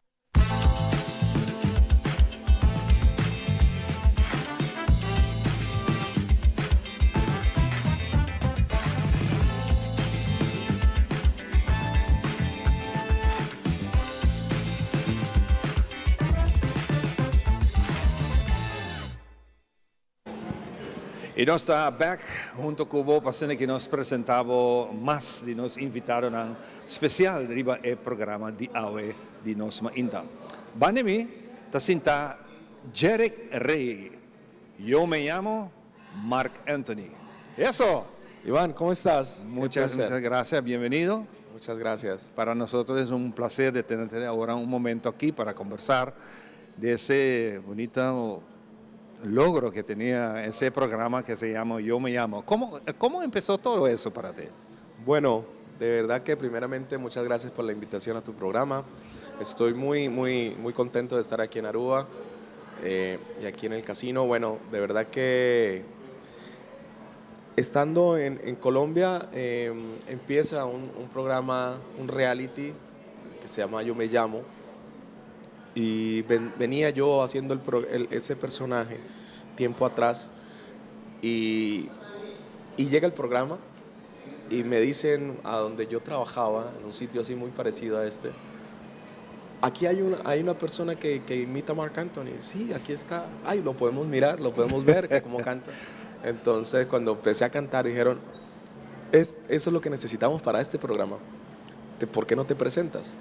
Y nos ta back hunto cu bo pa asina ki nos presenta bo mas di nos invitadonan special riba e programa di awe di Nos Mainta. Banda mi ta sinta Jerick Rey. Yo me llamo Marc Anthony. Eso! Iván, ¿cómo estás? Muchas, muchas gracias, bienvenido. Muchas gracias. Para nosotros es un placer de tenerte ahora un momento aquí para conversar de ese bonito logro que tenía ese programa que se llama Yo Me Llamo. ¿Cómo, cómo empezó todo eso para ti? Bueno, de verdad que primeramente muchas gracias por la invitación a tu programa. Estoy muy, muy, muy contento de estar aquí en Aruba eh, y aquí en el casino. Bueno, de verdad que estando en, en Colombia eh, empieza un, un programa, un reality que se llama Yo Me Llamo. Y venía yo haciendo el, ese personaje tiempo atrás y, y llega el programa y me dicen a donde yo trabajaba, en un sitio así muy parecido a este, aquí hay una, hay una persona que, que imita a Marc Anthony. Sí, aquí está. Ay, lo podemos mirar, lo podemos ver cómo canta. Entonces, cuando empecé a cantar, dijeron, es, eso es lo que necesitamos para este programa. ¿Por qué no te presentas?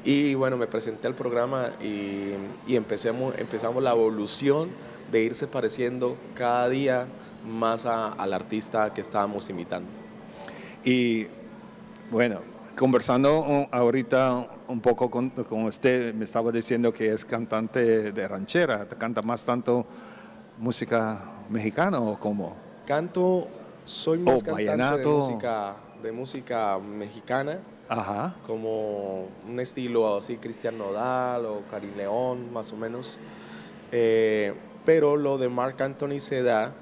Y bueno, me presenté al programa y, y empecemos, empezamos la evolución de irse pareciendo cada día más a, al artista que estábamos imitando. Y bueno, conversando ahorita un poco con, con usted, me estaba diciendo que es cantante de ranchera, ¿canta más tanto música mexicana o cómo? Canto, soy más cantante de música, de música mexicana. Ajá. Como un estilo así, Cristian Nodal o Karim León, más o menos. Eh, pero lo de Marc Anthony se da,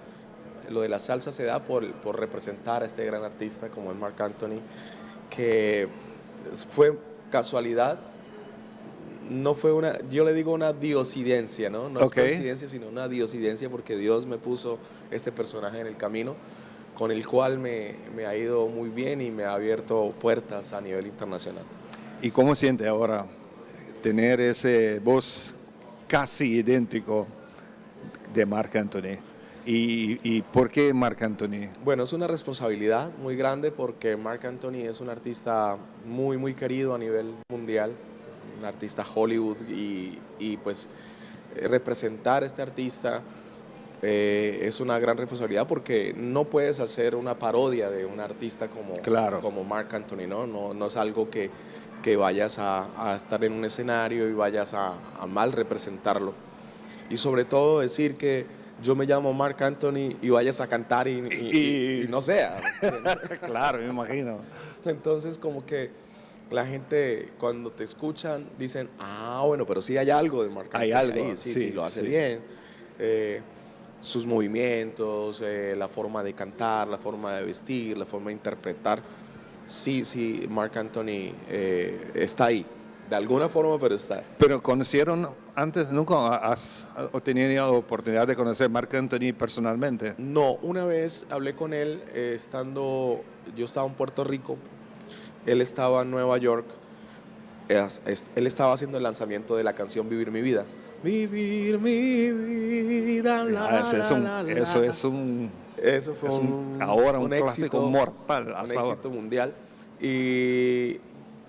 lo de la salsa se da por, por representar a este gran artista como es Marc Anthony, que fue casualidad, no fue una, yo le digo una diosidencia, ¿no? No es coincidencia, sino una diosidencia porque Dios me puso este personaje en el camino. con el cual me, me ha ido muy bien y me ha abierto puertas a nivel internacional. ¿Y cómo siente ahora tener ese voz casi idéntico de Marc Anthony? ¿Y, y por qué Marc Anthony? Bueno, es una responsabilidad muy grande porque Marc Anthony es un artista muy, muy querido a nivel mundial, un artista Hollywood y, y pues representar a este artista es una gran responsabilidad porque no puedes hacer una parodia de un artista como, Claro. como Marc Anthony, ¿no? No, no es algo que, que vayas a estar en un escenario y vayas a mal representarlo. Y sobre todo decir que yo me llamo Marc Anthony y vayas a cantar y no sea. Claro, me imagino. Entonces como que la gente cuando te escuchan dicen, ah, bueno, pero sí hay algo de Marc Hay Anthony algo, ahí, sí, sí, sí, lo hace sí. bien. Sus movimientos, la forma de cantar, la forma de vestir, la forma de interpretar. Sí, sí, Marc Anthony está ahí, de alguna forma, pero está. Pero conocieron antes, ¿nunca has tenido oportunidad de conocer a Marc Anthony personalmente? No, una vez hablé con él estando, yo estaba en Puerto Rico, él estaba en Nueva York, él estaba haciendo el lanzamiento de la canción Vivir mi vida. Vivir mi vida, la, Ah, ese es un, la, la, eso la. es un, Eso fue es un, ahora un clásico éxito mortal un hasta ahora. éxito mundial. Y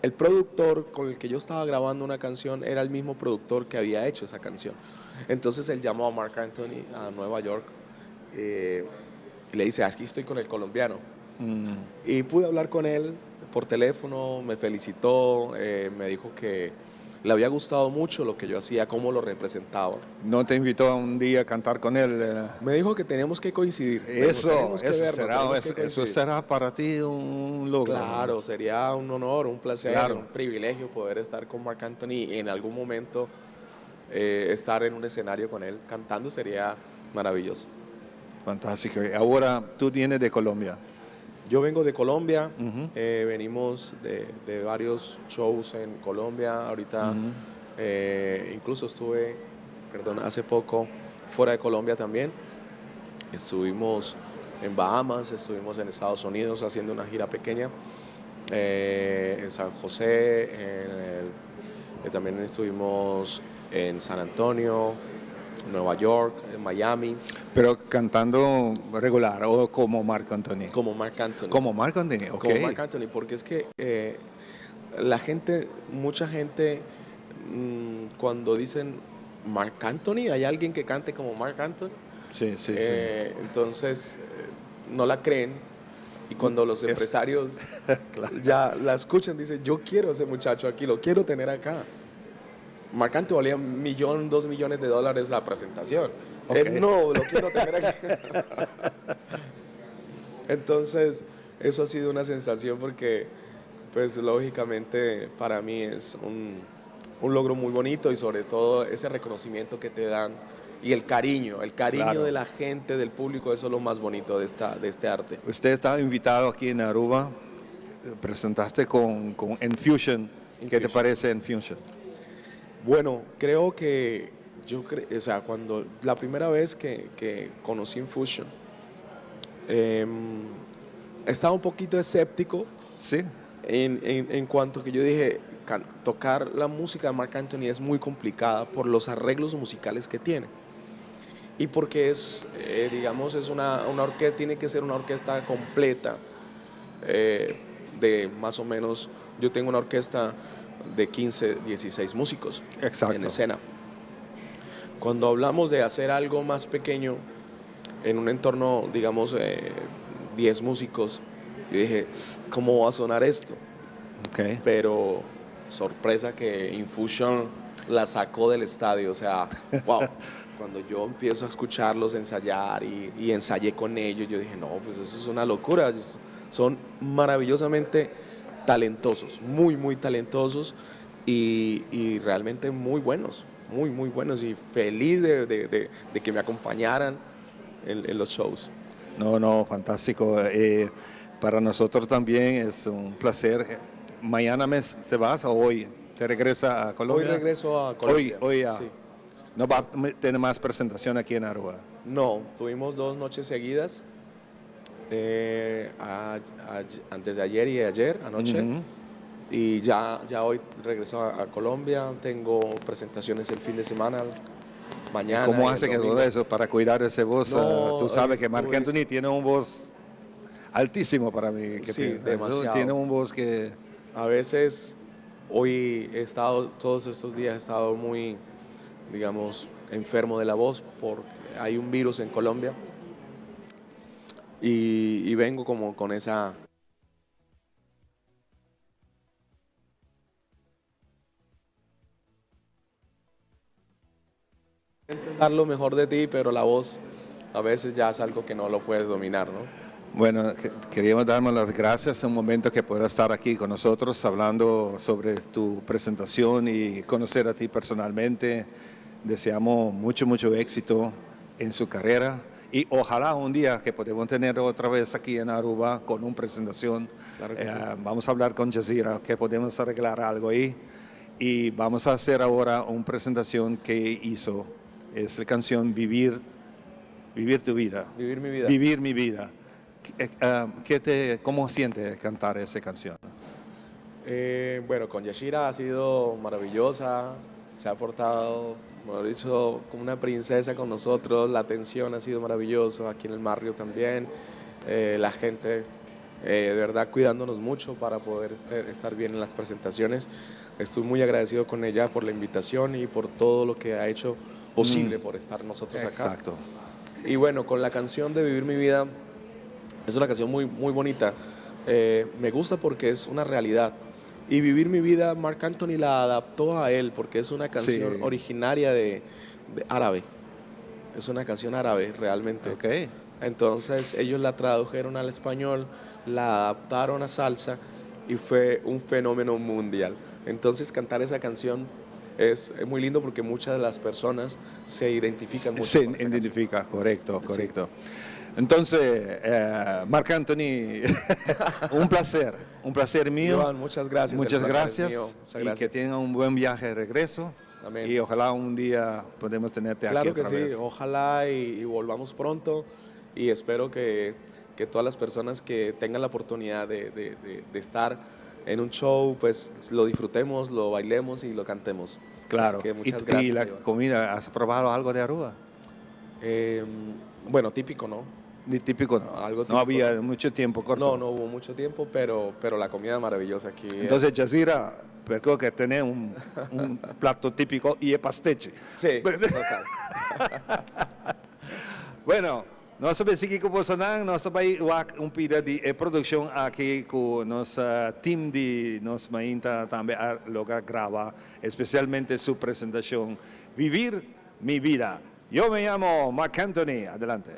el productor con el que yo estaba grabando una canción era el mismo productor que había hecho esa canción. Entonces él llamó a Marc Anthony a Nueva York y le dice, aquí estoy con el colombiano. Y pude hablar con él por teléfono, me felicitó, me dijo que le había gustado mucho lo que yo hacía, cómo lo representaba. ¿No te invitó a un día a cantar con él? Me dijo que teníamos que coincidir. Me dijo, Eso, "Tenemos que eso vernos, será, tenemos que eso, eso coincidir". será para ti un logro. Claro, sería un honor, un placer, Claro. un privilegio poder estar con Marc Anthony y en algún momento estar en un escenario con él cantando sería maravilloso. Fantástico. Y ahora tú vienes de Colombia. Yo vengo de Colombia, venimos de varios shows en Colombia. Ahorita, incluso estuve, perdón, hace poco fuera de Colombia también. Estuvimos en Bahamas, estuvimos en Estados Unidos haciendo una gira pequeña, en San José, también estuvimos en San Antonio, Nueva York, en Miami. Pero cantando regular o como Marc Anthony. Como Marc Anthony. Como Marc Anthony, ok. Como Marc Anthony, porque es que la gente, mucha gente, cuando dicen Marc Anthony, ¿hay alguien que cante como Marc Anthony? Sí, sí, sí. Entonces, no la creen. Y cuando los empresarios ya la escuchan, dicen, yo quiero a ese muchacho aquí, lo quiero tener acá. Marc Anthony valía un millón, 2 millones de dólares la presentación. Él no, lo quiero tener aquí. Entonces, eso ha sido una sensación porque, lógicamente, para mí es un logro muy bonito y sobre todo ese reconocimiento que te dan y el cariño, el cariño de la gente, del público, eso es lo más bonito de este arte. Usted estaba invitado aquí en Aruba, presentaste con Enfusion. ¿Qué te Enfusion. parece Enfusion? Bueno, creo que yo cre-, o sea, cuando la primera vez que conocí Enfusion, estaba un poquito escéptico. En cuanto que yo dije, tocar la música de Marc Anthony es muy complicada por los arreglos musicales que tiene. Y porque es digamos, es una, una orquesta, tiene que ser una orquesta completa, de más o menos, yo tengo una orquesta de 15, 16 músicos en escena. Cuando hablamos de hacer algo más pequeño, en un entorno, digamos, 10 músicos, yo dije, ¿cómo va a sonar esto? Pero sorpresa que Enfusion la sacó del estadio, wow. Cuando yo empiezo a escucharlos ensayar y ensayé con ellos, yo dije, no, pues eso es una locura. Ellos son maravillosamente talentosos, muy, muy talentosos y realmente muy buenos, muy, muy buenos, y feliz de que me acompañaran en los shows. No, no, fantástico. Para nosotros también es un placer. ¿Mañana te vas o hoy? ¿Te regresa a Colombia? Hoy regreso a Colombia. Hoy, hoy ya. Sí. ¿No va a tener más presentación aquí en Aruba? No, tuvimos 2 noches seguidas. Antes de ayer y ayer, anoche. Y ya, ya hoy regreso a Colombia, tengo presentaciones el fin de semana, mañana. ¿Cómo y el hace que domingo. todo eso para cuidar ese voz? No, Tú sabes que Marc estoy- Anthony tiene un voz altísimo para mí. Que Sí, demasiado. Tiene un voz que... A veces, hoy he estado, todos estos días he estado muy, digamos, enfermo de la voz porque hay un virus en Colombia y vengo como con esa... Dar lo mejor de ti, pero la voz a veces ya es algo que no lo puedes dominar, ¿no? Bueno, queríamos darnos las gracias un momento que pueda estar aquí con nosotros hablando sobre tu presentación y conocer a ti personalmente. Deseamos mucho, mucho éxito en su carrera y ojalá un día que podamos tener otra vez aquí en Aruba con una presentación. Claro que sí. Vamos a hablar con Jazira, que podemos arreglar algo ahí. Y vamos a hacer ahora una presentación que hizo. Es la canción Vivir, Vivir tu vida. Vivir mi vida. Vivir mi vida. ¿Cómo sientes cantar esa canción? Bueno, con Yashira ha sido maravillosa, se ha portado, mejor dicho, como una princesa con nosotros, la atención ha sido maravillosa, aquí en el barrio también, la gente de verdad cuidándonos mucho para poder estar bien en las presentaciones. Estoy muy agradecido con ella por la invitación y por todo lo que ha hecho posible por estar nosotros acá. Y bueno, con la canción de Vivir mi vida, es una canción muy, muy bonita. Me gusta porque es una realidad. Y Vivir mi vida, Marc Anthony la adaptó a él porque es una canción originaria de árabe. Es una canción árabe realmente. Entonces ellos la tradujeron al español, la adaptaron a salsa y fue un fenómeno mundial. Entonces cantar esa canción es muy lindo porque muchas de las personas se identifican mucho Se con esa canción. identifica, correcto, correcto. Entonces, Marc Anthony, un placer, un placer mío. Iván, muchas gracias, el Muchas placer es gracias. mío. Muchas Y que gracias. tenga un buen viaje de regreso. Amén. Y ojalá un día podamos tenerte aquí Claro que otra sí, vez. ojalá y volvamos pronto. Y espero que todas las personas que tengan la oportunidad de estar en un show, lo disfrutemos, lo bailemos y lo cantemos. Claro. Así que muchas Y gracias, la Iván. comida, ¿has probado algo de Aruba? Bueno, típico no. Ni típico no. Algo No típico, había no. mucho tiempo corto. No, no hubo mucho tiempo, pero la comida maravillosa aquí. Entonces, Jazira, creo que tiene un plato típico y es pasteche. Sí, total. Bueno, nos ta sigui cu boso, nos ta bay wak un pida di produccion aki cu nos team di Nos Mainta tambe a logra graba, especialmente su presentacion Vivir mi vida. Yo me llamo Marc Anthony. Adelante.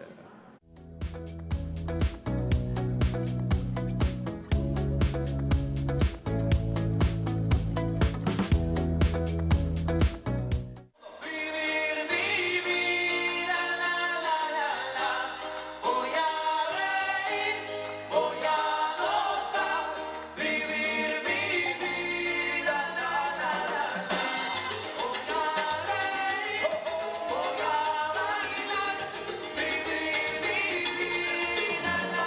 Vivir mi vida, la, la, la, la. Voy a reír, voy a gozar. Vivir mi vida, la, la, la, la. Voy a reír, voy a bailar. Vivir mi vida, la,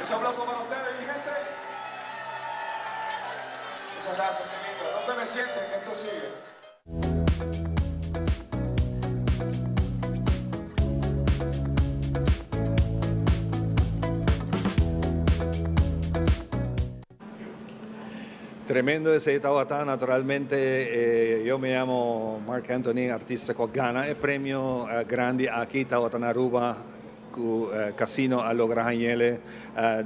Ese aplauso para ustedes, mi gente. Muchas gracias, qué lindo. No se me sienten, que esto sigue. Tremendo esey tabata, naturalmente yo me llamo Marc Anthony, artista cu a gana e premio grandi aki tabata na Aruba cu Casino a logra hañele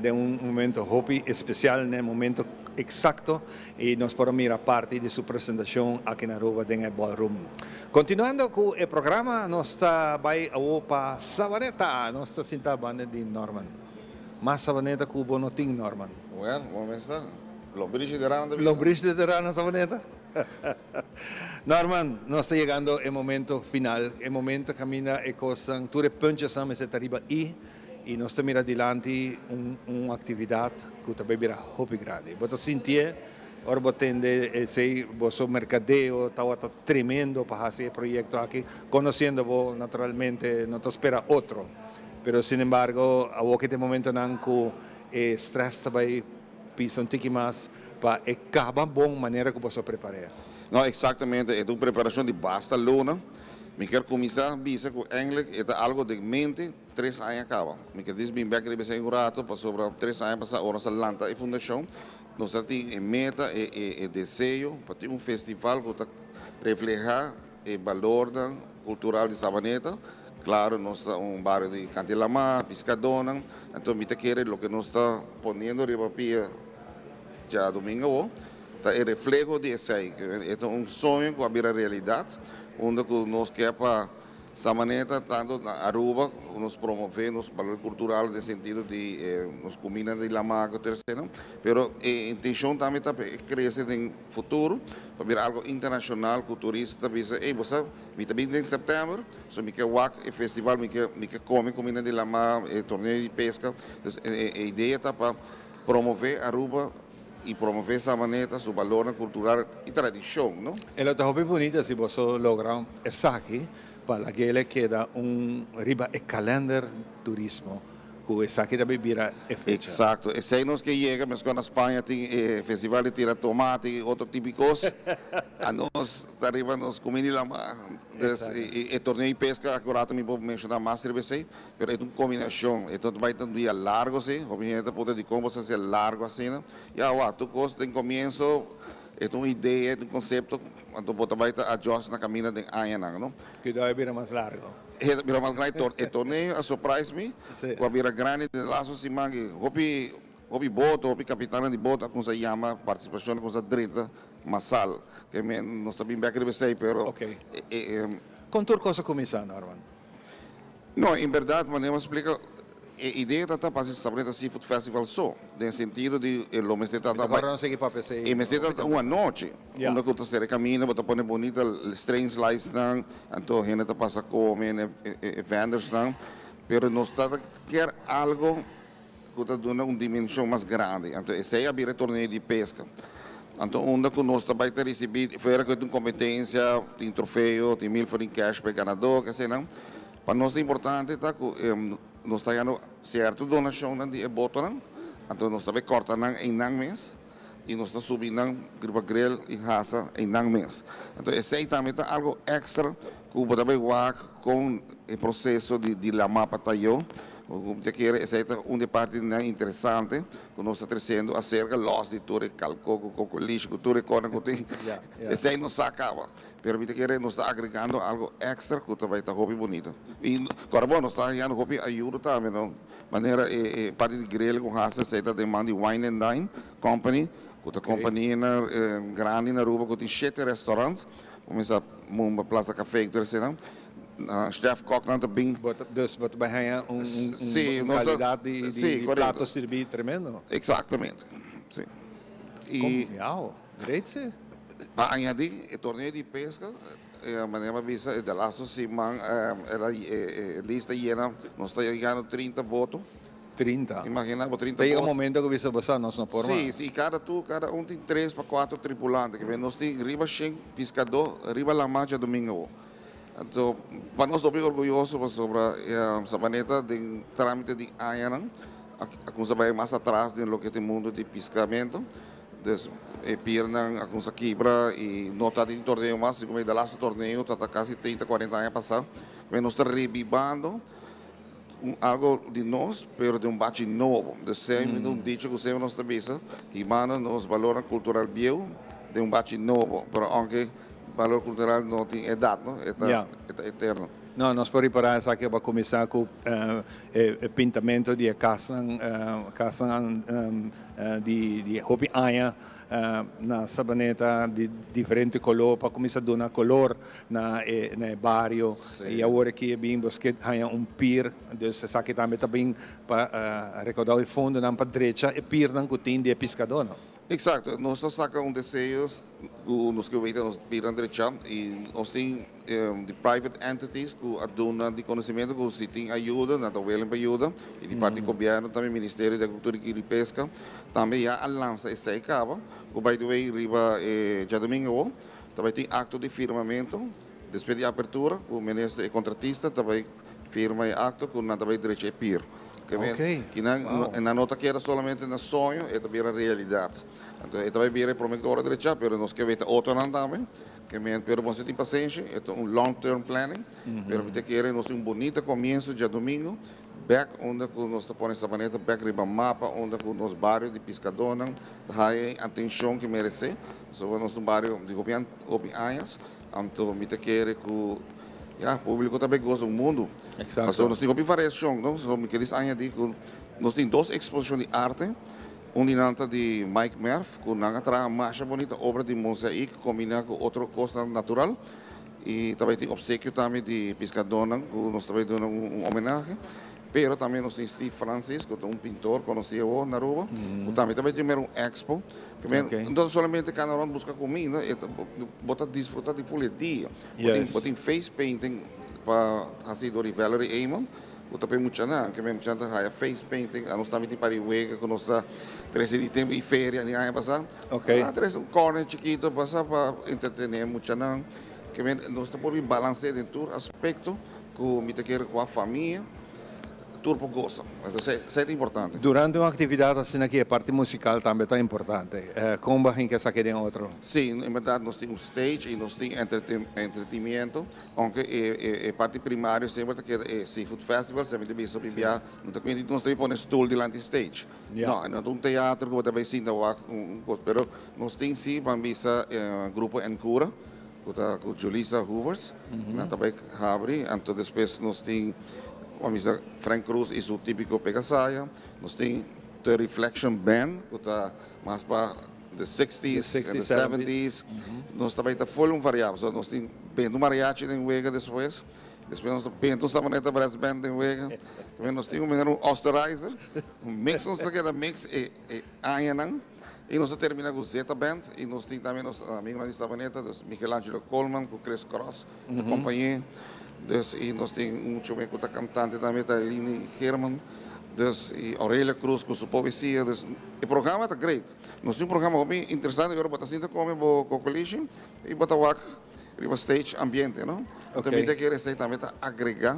den un momento hopi especial, n'e momento exacto y nos por a mira parti di su presentacion aki na Aruba den e ballroom. Continuando cu e programa nos ta bay awo pa Savaneta, nos ta sinta banda di Norman. Mas Savaneta cu bo no tin Norman. Well, bo mester Lombrishi de rana ta bisa. Lombrishi de rana Savaneta. Norman, nos ta yegando e momento final, e momento caminda e cosnan, tur e puntjesnan mester ta riba i, i nos ta mira dilanti un un actividad cu ta bay bira hopi grandi. Bo ta sintié ora bo tende esey, boso mercadeo tawata tremendo pa haci e proyecto aki, conociendo bo naturalmente no ta spera otro, pero sin embargo awo ki ta e momentonan cu E stress ta bai pisa un tiki mas pa e kaba bon manera ku boso a prepar'é. No, eksaktamente, e ta un preparashon di basta luna. Mi kier kuminsá bisa ku ènglik e ta algu den mente tres aña kaba. Mi kier dis bin bèk riba esei un rato pasobra tres aña pasá ora nos a lanta e fundashon nos ta tin e meta, e e deseo pa tin un festival ku ta reflehá E balornan kultural di Sabaneta, klaro nos ta un bario di kanti lamá, piskadónan, anto mi ta kere loke nos ta poniendo riba pia djadumingu awo ta e refleho di esei. E ta un soño ku a bira realidat unda ku nos ke pa Sabaneta tanto na Aruba nos promové nos balor kultural den sentido di nos kuminda di lamá ku tur eseinan, pero e intenshon tambe ta pa e krese den futuro pa bira algo internacional cu turista ta bisa ey bo sa mi ta bin den september so mi ke wak e festival mi ke mi ke come comida di lama e torneo di pesca dus e e idea ta pa promove Aruba y promove Savaneta su balornan cultural y tradicion no. E lo ta hopi bunita si boso logra esaki pa lag'el keda un riba e kalender turismo. Ku esaki ta bira e fecha. Exacto, esei nos ke yega, meskos na Spaña tin e festival di tira tomate i otro tipikos, a nos ta riba nos kuminda di lama, dus e torneo di peska akurato mi por menshoná mas riba esei, pero e ta un kombinashon, e ta bai ta un dia largo si, hopi hende ta puntra dikon bo sa hasi largo asina, ya wak tur kos den komienso e ta un idea, e ta un konsepto, anto bo ta bai ta adjust na kaminda den añanan no. Kuidou e bira mas largo. E bira mas grandi e torneo a surprise mi ku a bira grandi den laatste siman aki hopi hopi boto hopi kapitannan di boto a kumsa yama partisipashon a kumsa drenta masal ke men nos ta bin bek riba esei pero e Kon tur kos a kuminsá Norman? No en bèrdat manera mi a splika E idea ta ta pa hasi Sabaneta Seafood Festival so, den sentido di e lo mester ta ta Mejor no sigui papia esei. E mester ta ta un anochi, unda ku ta sera e kaminda, bo ta pone bunita strange lightsnan, anto hende ta pasa kome, e vendersnan, pero nos ta ta kier algo ku ta duna un dimenshon mas grandi, anto esei a bira e torneo di peska. Anto unda ku nos ta bai ta risibí, fuera ku e ta un kompetensia, tin trofeo, tin mil florin cash pa e ganadó, kesenan. Pa nos ta importante ta ku nos ta hañando sierto donashonnan di e botonan, anto nos ta bai kòrta nan einan mes i nos ta subi nan riba grill i hasa einan mes. Anto esei tambe ta algu èkstra ku bo ta bai wak kon e proseso di lamá pa tayó. Ku ta kere esei ta un di e partinan interesante ku nos ta tresiendo aserka lòs di tur e kalkó ku kokolishi ku tur e kosnan ku tin. Esei no sa kaba. Pero mi ta kere nos ta agregando algo extra cu ta bay ta hopi bunito. Y cora bo, nos ta hañando hopi ayudo tambe, no? Manera e e parti di grill cu haci esey ta den man di Wine and Dine Company, cu ta compania na grandi na Aruba cu tin shete restaurants. Cuminsa Mumba, Plaza Café y tur eseynan. Chef koknan ta bin. Dus bo ta bay haña un un calidad di di plato sirbi tremendo. Exactamente, si. Y. Miao, great si. Pa añadí, e torneo di pesca, manera mi a bisa, e delasto siman e lista yena, nos ta yegando 30 boto. 30? Imagina bo 30 Ta yega un momento ku bisa bo sa nos no por mas. Sí, sí, kada tur, kada un tin tres pa kuater tripulante, ke nos tin riba shen piskadó riba lamá djadumingu awo. Anto, pa nos hopi orguyoso pasobra Sabaneta den trámite di añanan. A cuminsa bay mas atras den loke ta e mundo di piscamento. Dus e piernan a cuminsa kibra y no ta tin torneo mas. Así como e laatste torneo ta ta casi 30, 40 aña pasa. Pero nos ta rebibando un algo di nos, pero den un bachi nobo. Dus semper un dicho cu semper nos ta bisa, hibando nos balornan cultural bieu den un bachi nobo. Pero aunke balor cultural no tin edad, no? E ta, e ta eterno. No, nos por ripará esaki a kuminsá ku e pintamentu di e kasnan, kasnan di hopi aña na Sabaneta di diferente koló pa kuminsá duna kolor na e na e bario. I awor aki e bin bos ke haña un pir, dus esaki tambe ta bin pa rekòrdá e fondonan pa drecha e pirnan ku tin di e piskadónan. Eksakto, nos ta saka un deseo ku nos ke weten nos pirnan drechá i nos tin. Di private entities cu a duna di conocimento cu si tin ayuda nan ta willing pa yuda y di parti gobierno tambe Ministerio di Agricultura y Pesca tambe ya a lansa esey caba cu by the way riba e djadomingo awo ta bay tin acto di firmamento despues di apertura cu minister e contratista ta bay firma e acto cu nan ta bay drecha e pier. Kinan nan no ta keda solamente na soño e ta bira realidad. Anto e ta bay bira e prome cu ta ora drecha pero nos ke weta otronan tambe. Ke men, pero bo tin pasenshi, e ta un long term planning, pero mi ta kere nos tin un bunita comienso djadomingo, bek unda cu nos ta pone Sabaneta bek riba mapa, unda cu nos bario di piscadornan ta haya e atencion ke merece, pasobra nos ta un bario di hopi hopi añas, anto mi ta kere cu ya, publico ta bay goza un mundo. Pasobra nos tin hopi variacion, no, so mi ke dis añadi cu nos tin dos exposicion di arte. Un di nan ta di Mike Merf, ku nan a traha masha bonita obra di mozaik kombiná ku otro kosnan natural. I ta bai tin opsekio tambe di piskadónan ku nos ta bai duna un homenahe. Pero tambe nos tin Steve Francis, ku ta un pintor konosí awor na Aruba, ku tambe ta bai tin mera un expo. No ta solamente kana rònt buska kuminda, e ta bo ta disfrutá di ful e dia. Bo tin face painting pa hasi dor di Valerie Amon. Ku ta p'e muchanan, ke men muchanan ta haya face painting, anos tambe tin par di wega ku nos ta trese di tempu di feria di aña pasá. A trese un corner chikito pasa pa entretené muchanan. Ke men nos ta por bin balans'é den tur aspekto ku mi ta kere ku a famia tur por gosa. Entonces esei ta importante. Durante un aktividat asina aki e parti musikal tambe ta importante. Kon bo a hinka esaki den otro? Sí, en bèrdat nos tin un stage i nos tin entretimiento. Aunke e parti primario semper ta keda e Seafood Festival, semper ta bisa hopi bia, no ta kuenta nos ta bin pone stoel dilanti stage. No, no ta un teatro ku bo ta bai sinta wak un kos, pero nos tin si ban bisa Grupo Encura ku ta ku Julissa Hoevers, nan ta bai habri, anto despues nos tin ban bisa Frank Cruz i su Tipiko Pegasaya, nos tin The Reflection Band ku ta mas pa The sixties and the seventies nos ta bay ta full un variabel. So nos tin benta un mariachi den wega despues, despues nos ta benta un Sabaneta Brass Band den wega, despues nos tin un manera un Osterizer, un mix nos ta keda mix e e añanan y nos ta termina cu Zeta Band y nos tin tambe nos amigonan di Sabaneta, dus Michelangelo Coleman cu Chris Cross ta compañe. Dus y nos tin un chome cu ta cantante tambe ta Elini Geerman. Dus y Aurelia Cruz cu su poesia. Dus e programa ta great. Nos tin un programa hopi interesante ora bo ta sinta come bo cocolishi y bo ta wak riba stage ambiente no. Anto mi ta kere esey tambe ta agrega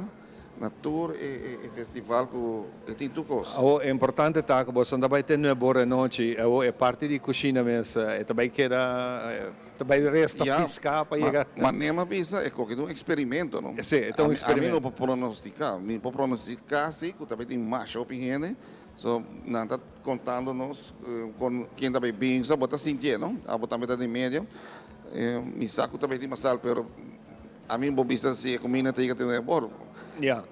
na tur e festival cu e tin tur cos. Awor e importante ta cu boso ta bay te nuebe ora anochi. Awor e parti di cushina mes e ta bay keda ta bay resta pisca pa yega. Ma nem a bisa e koke ta un experimento no. Si, e ta un experimento. Ami no por pronostica. Mi por pronostica si cu ta bay tin masha hopi hende. So nan ta contando nos con ken ta bay bin. So bo ta sintié no. Abo tambe ta den medio. Mi sa cu ta bay tin masal pero ami bo bisa si e cuminda ta yega te nuebe ora.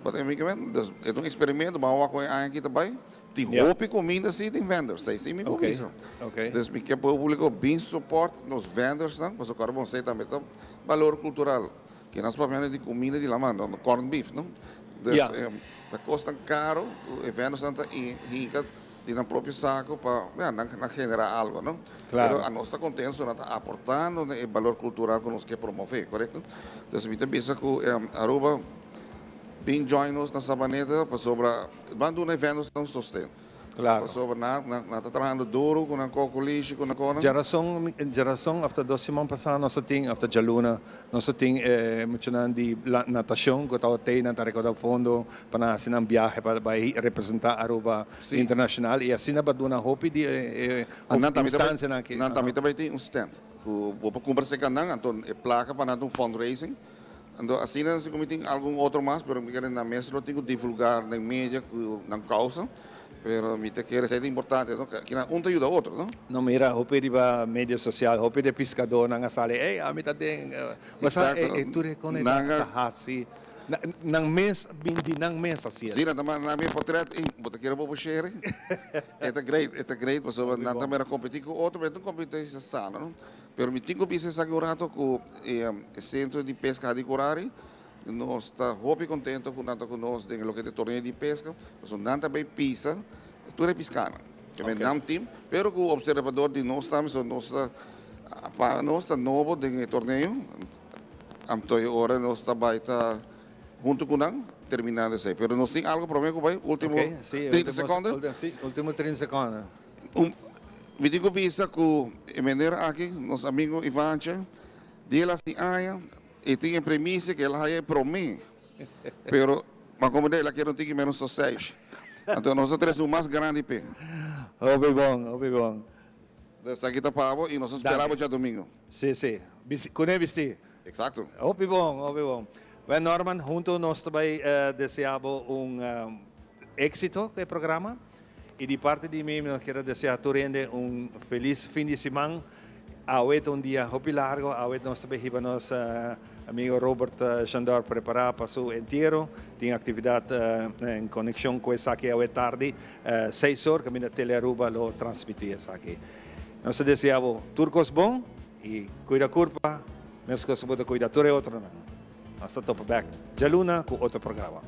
Bo ta mi kimen? Dus e ta un experimento. Bo a wak con e aña aki ta bay. Tin hopi cuminda si tin vendors. Esei si mi por bisa. Dus mi ke publico bin support nos vendorsnan pasobra ora bo esei tambe ta balor cultural. Ke nos papia di cuminda di laman, no corn beef, no? Dus ta cosnan caro cu e vendorsnan ta hinca di nan propio saco pa ya nan genera algo, no? Pero anos ta contento nan ta aportando na e balor cultural cu nos ke promove, corecto? Dus mi ta bisa cu Aruba bin join nos na Sabaneta pasobra ban duna e vendorsnan sosten. Claro. Pasobra nan nan ta trahando duro ku nan kokolishi ku nan konan. Djarason djarason òf ta dos siman pasá nos a tin òf ta djaluna nos a tin e muchanan di natashon ku tabata tei nan ta rekoudá fondo pa nan hasi nan biahe pa bai representá Aruba internashonal i asina pa duna hopi di e instancianan aki. Nan tambe ta bai tin un stand ku bo por kumpra serka nan anto e plaka pa nan ta un fundraising. Anto asina si ku mi tin algun otro mas pero mi kere nan mes lo tin ku divulgá den media ku nan kousa pero mi ta kere esei ta importante no kinan un ta yuda otro no. No mira hopi riba media sosial hopi di piskadónan a sali ey ami ta den bo sa e tur e kone ta hasi nan mes bin di nan mes hasi Si nan ta manda mi e potret ey bo ta kere bo por share e ta great e ta great pasobra nan ta mira kompetí ku otro pero e ta un kompetensha sano no. Pero mi tin ku bisa esaki un rato ku e sentro di peska Hadicurari nos ta hopi kontento ku nan ta ku nos den loke ta e torneo di peska pasobra nan ta bay pisa tur e piskanan. Ke men nan tim pero ku observador di nos tambe so nos ta pa nos ta nobo den e torneo anto e ora nos ta bay ta hunto ku nan terminando esei. Pero nos tin algo prome ku bay ultimo 30 sekonde. Si ultimo 30 sekonde. Un, mi tin ku bisa ku e meneer aki, nos amigo Ivantje, di el hasi aña, e tin e premisia ku el a haya e promé. Pero, ma komo el a kere un tiki menos soseish. Anto nos a trese un mas grandi p'e. Hopi bon, hopi bon. Esaki ta pa bo i nos a spera bo djadumingu. Si, si. Bisti, kuné bisti. Exacto. Hopi bon, hopi bon. Bueno Norman, hunto nos ta bai desea bo un éxito ku e programa. I di parti di mi, mi no kier a desea tur hende un felis fin di siman. Awe ta un dia hopi largo, awe nos ta bay hiba nos amigo Robert Shandor prepara pa su entiero. Tin actividad en conexion cu esaki awe tardi, seis or, caminda Tele Aruba lo transmiti esaki. Nos ta desea bo tur cos bon y cuida curpa mescos cu bo ta cuida tur e otronan. Nos ta topa bek djaluna cu otro programa.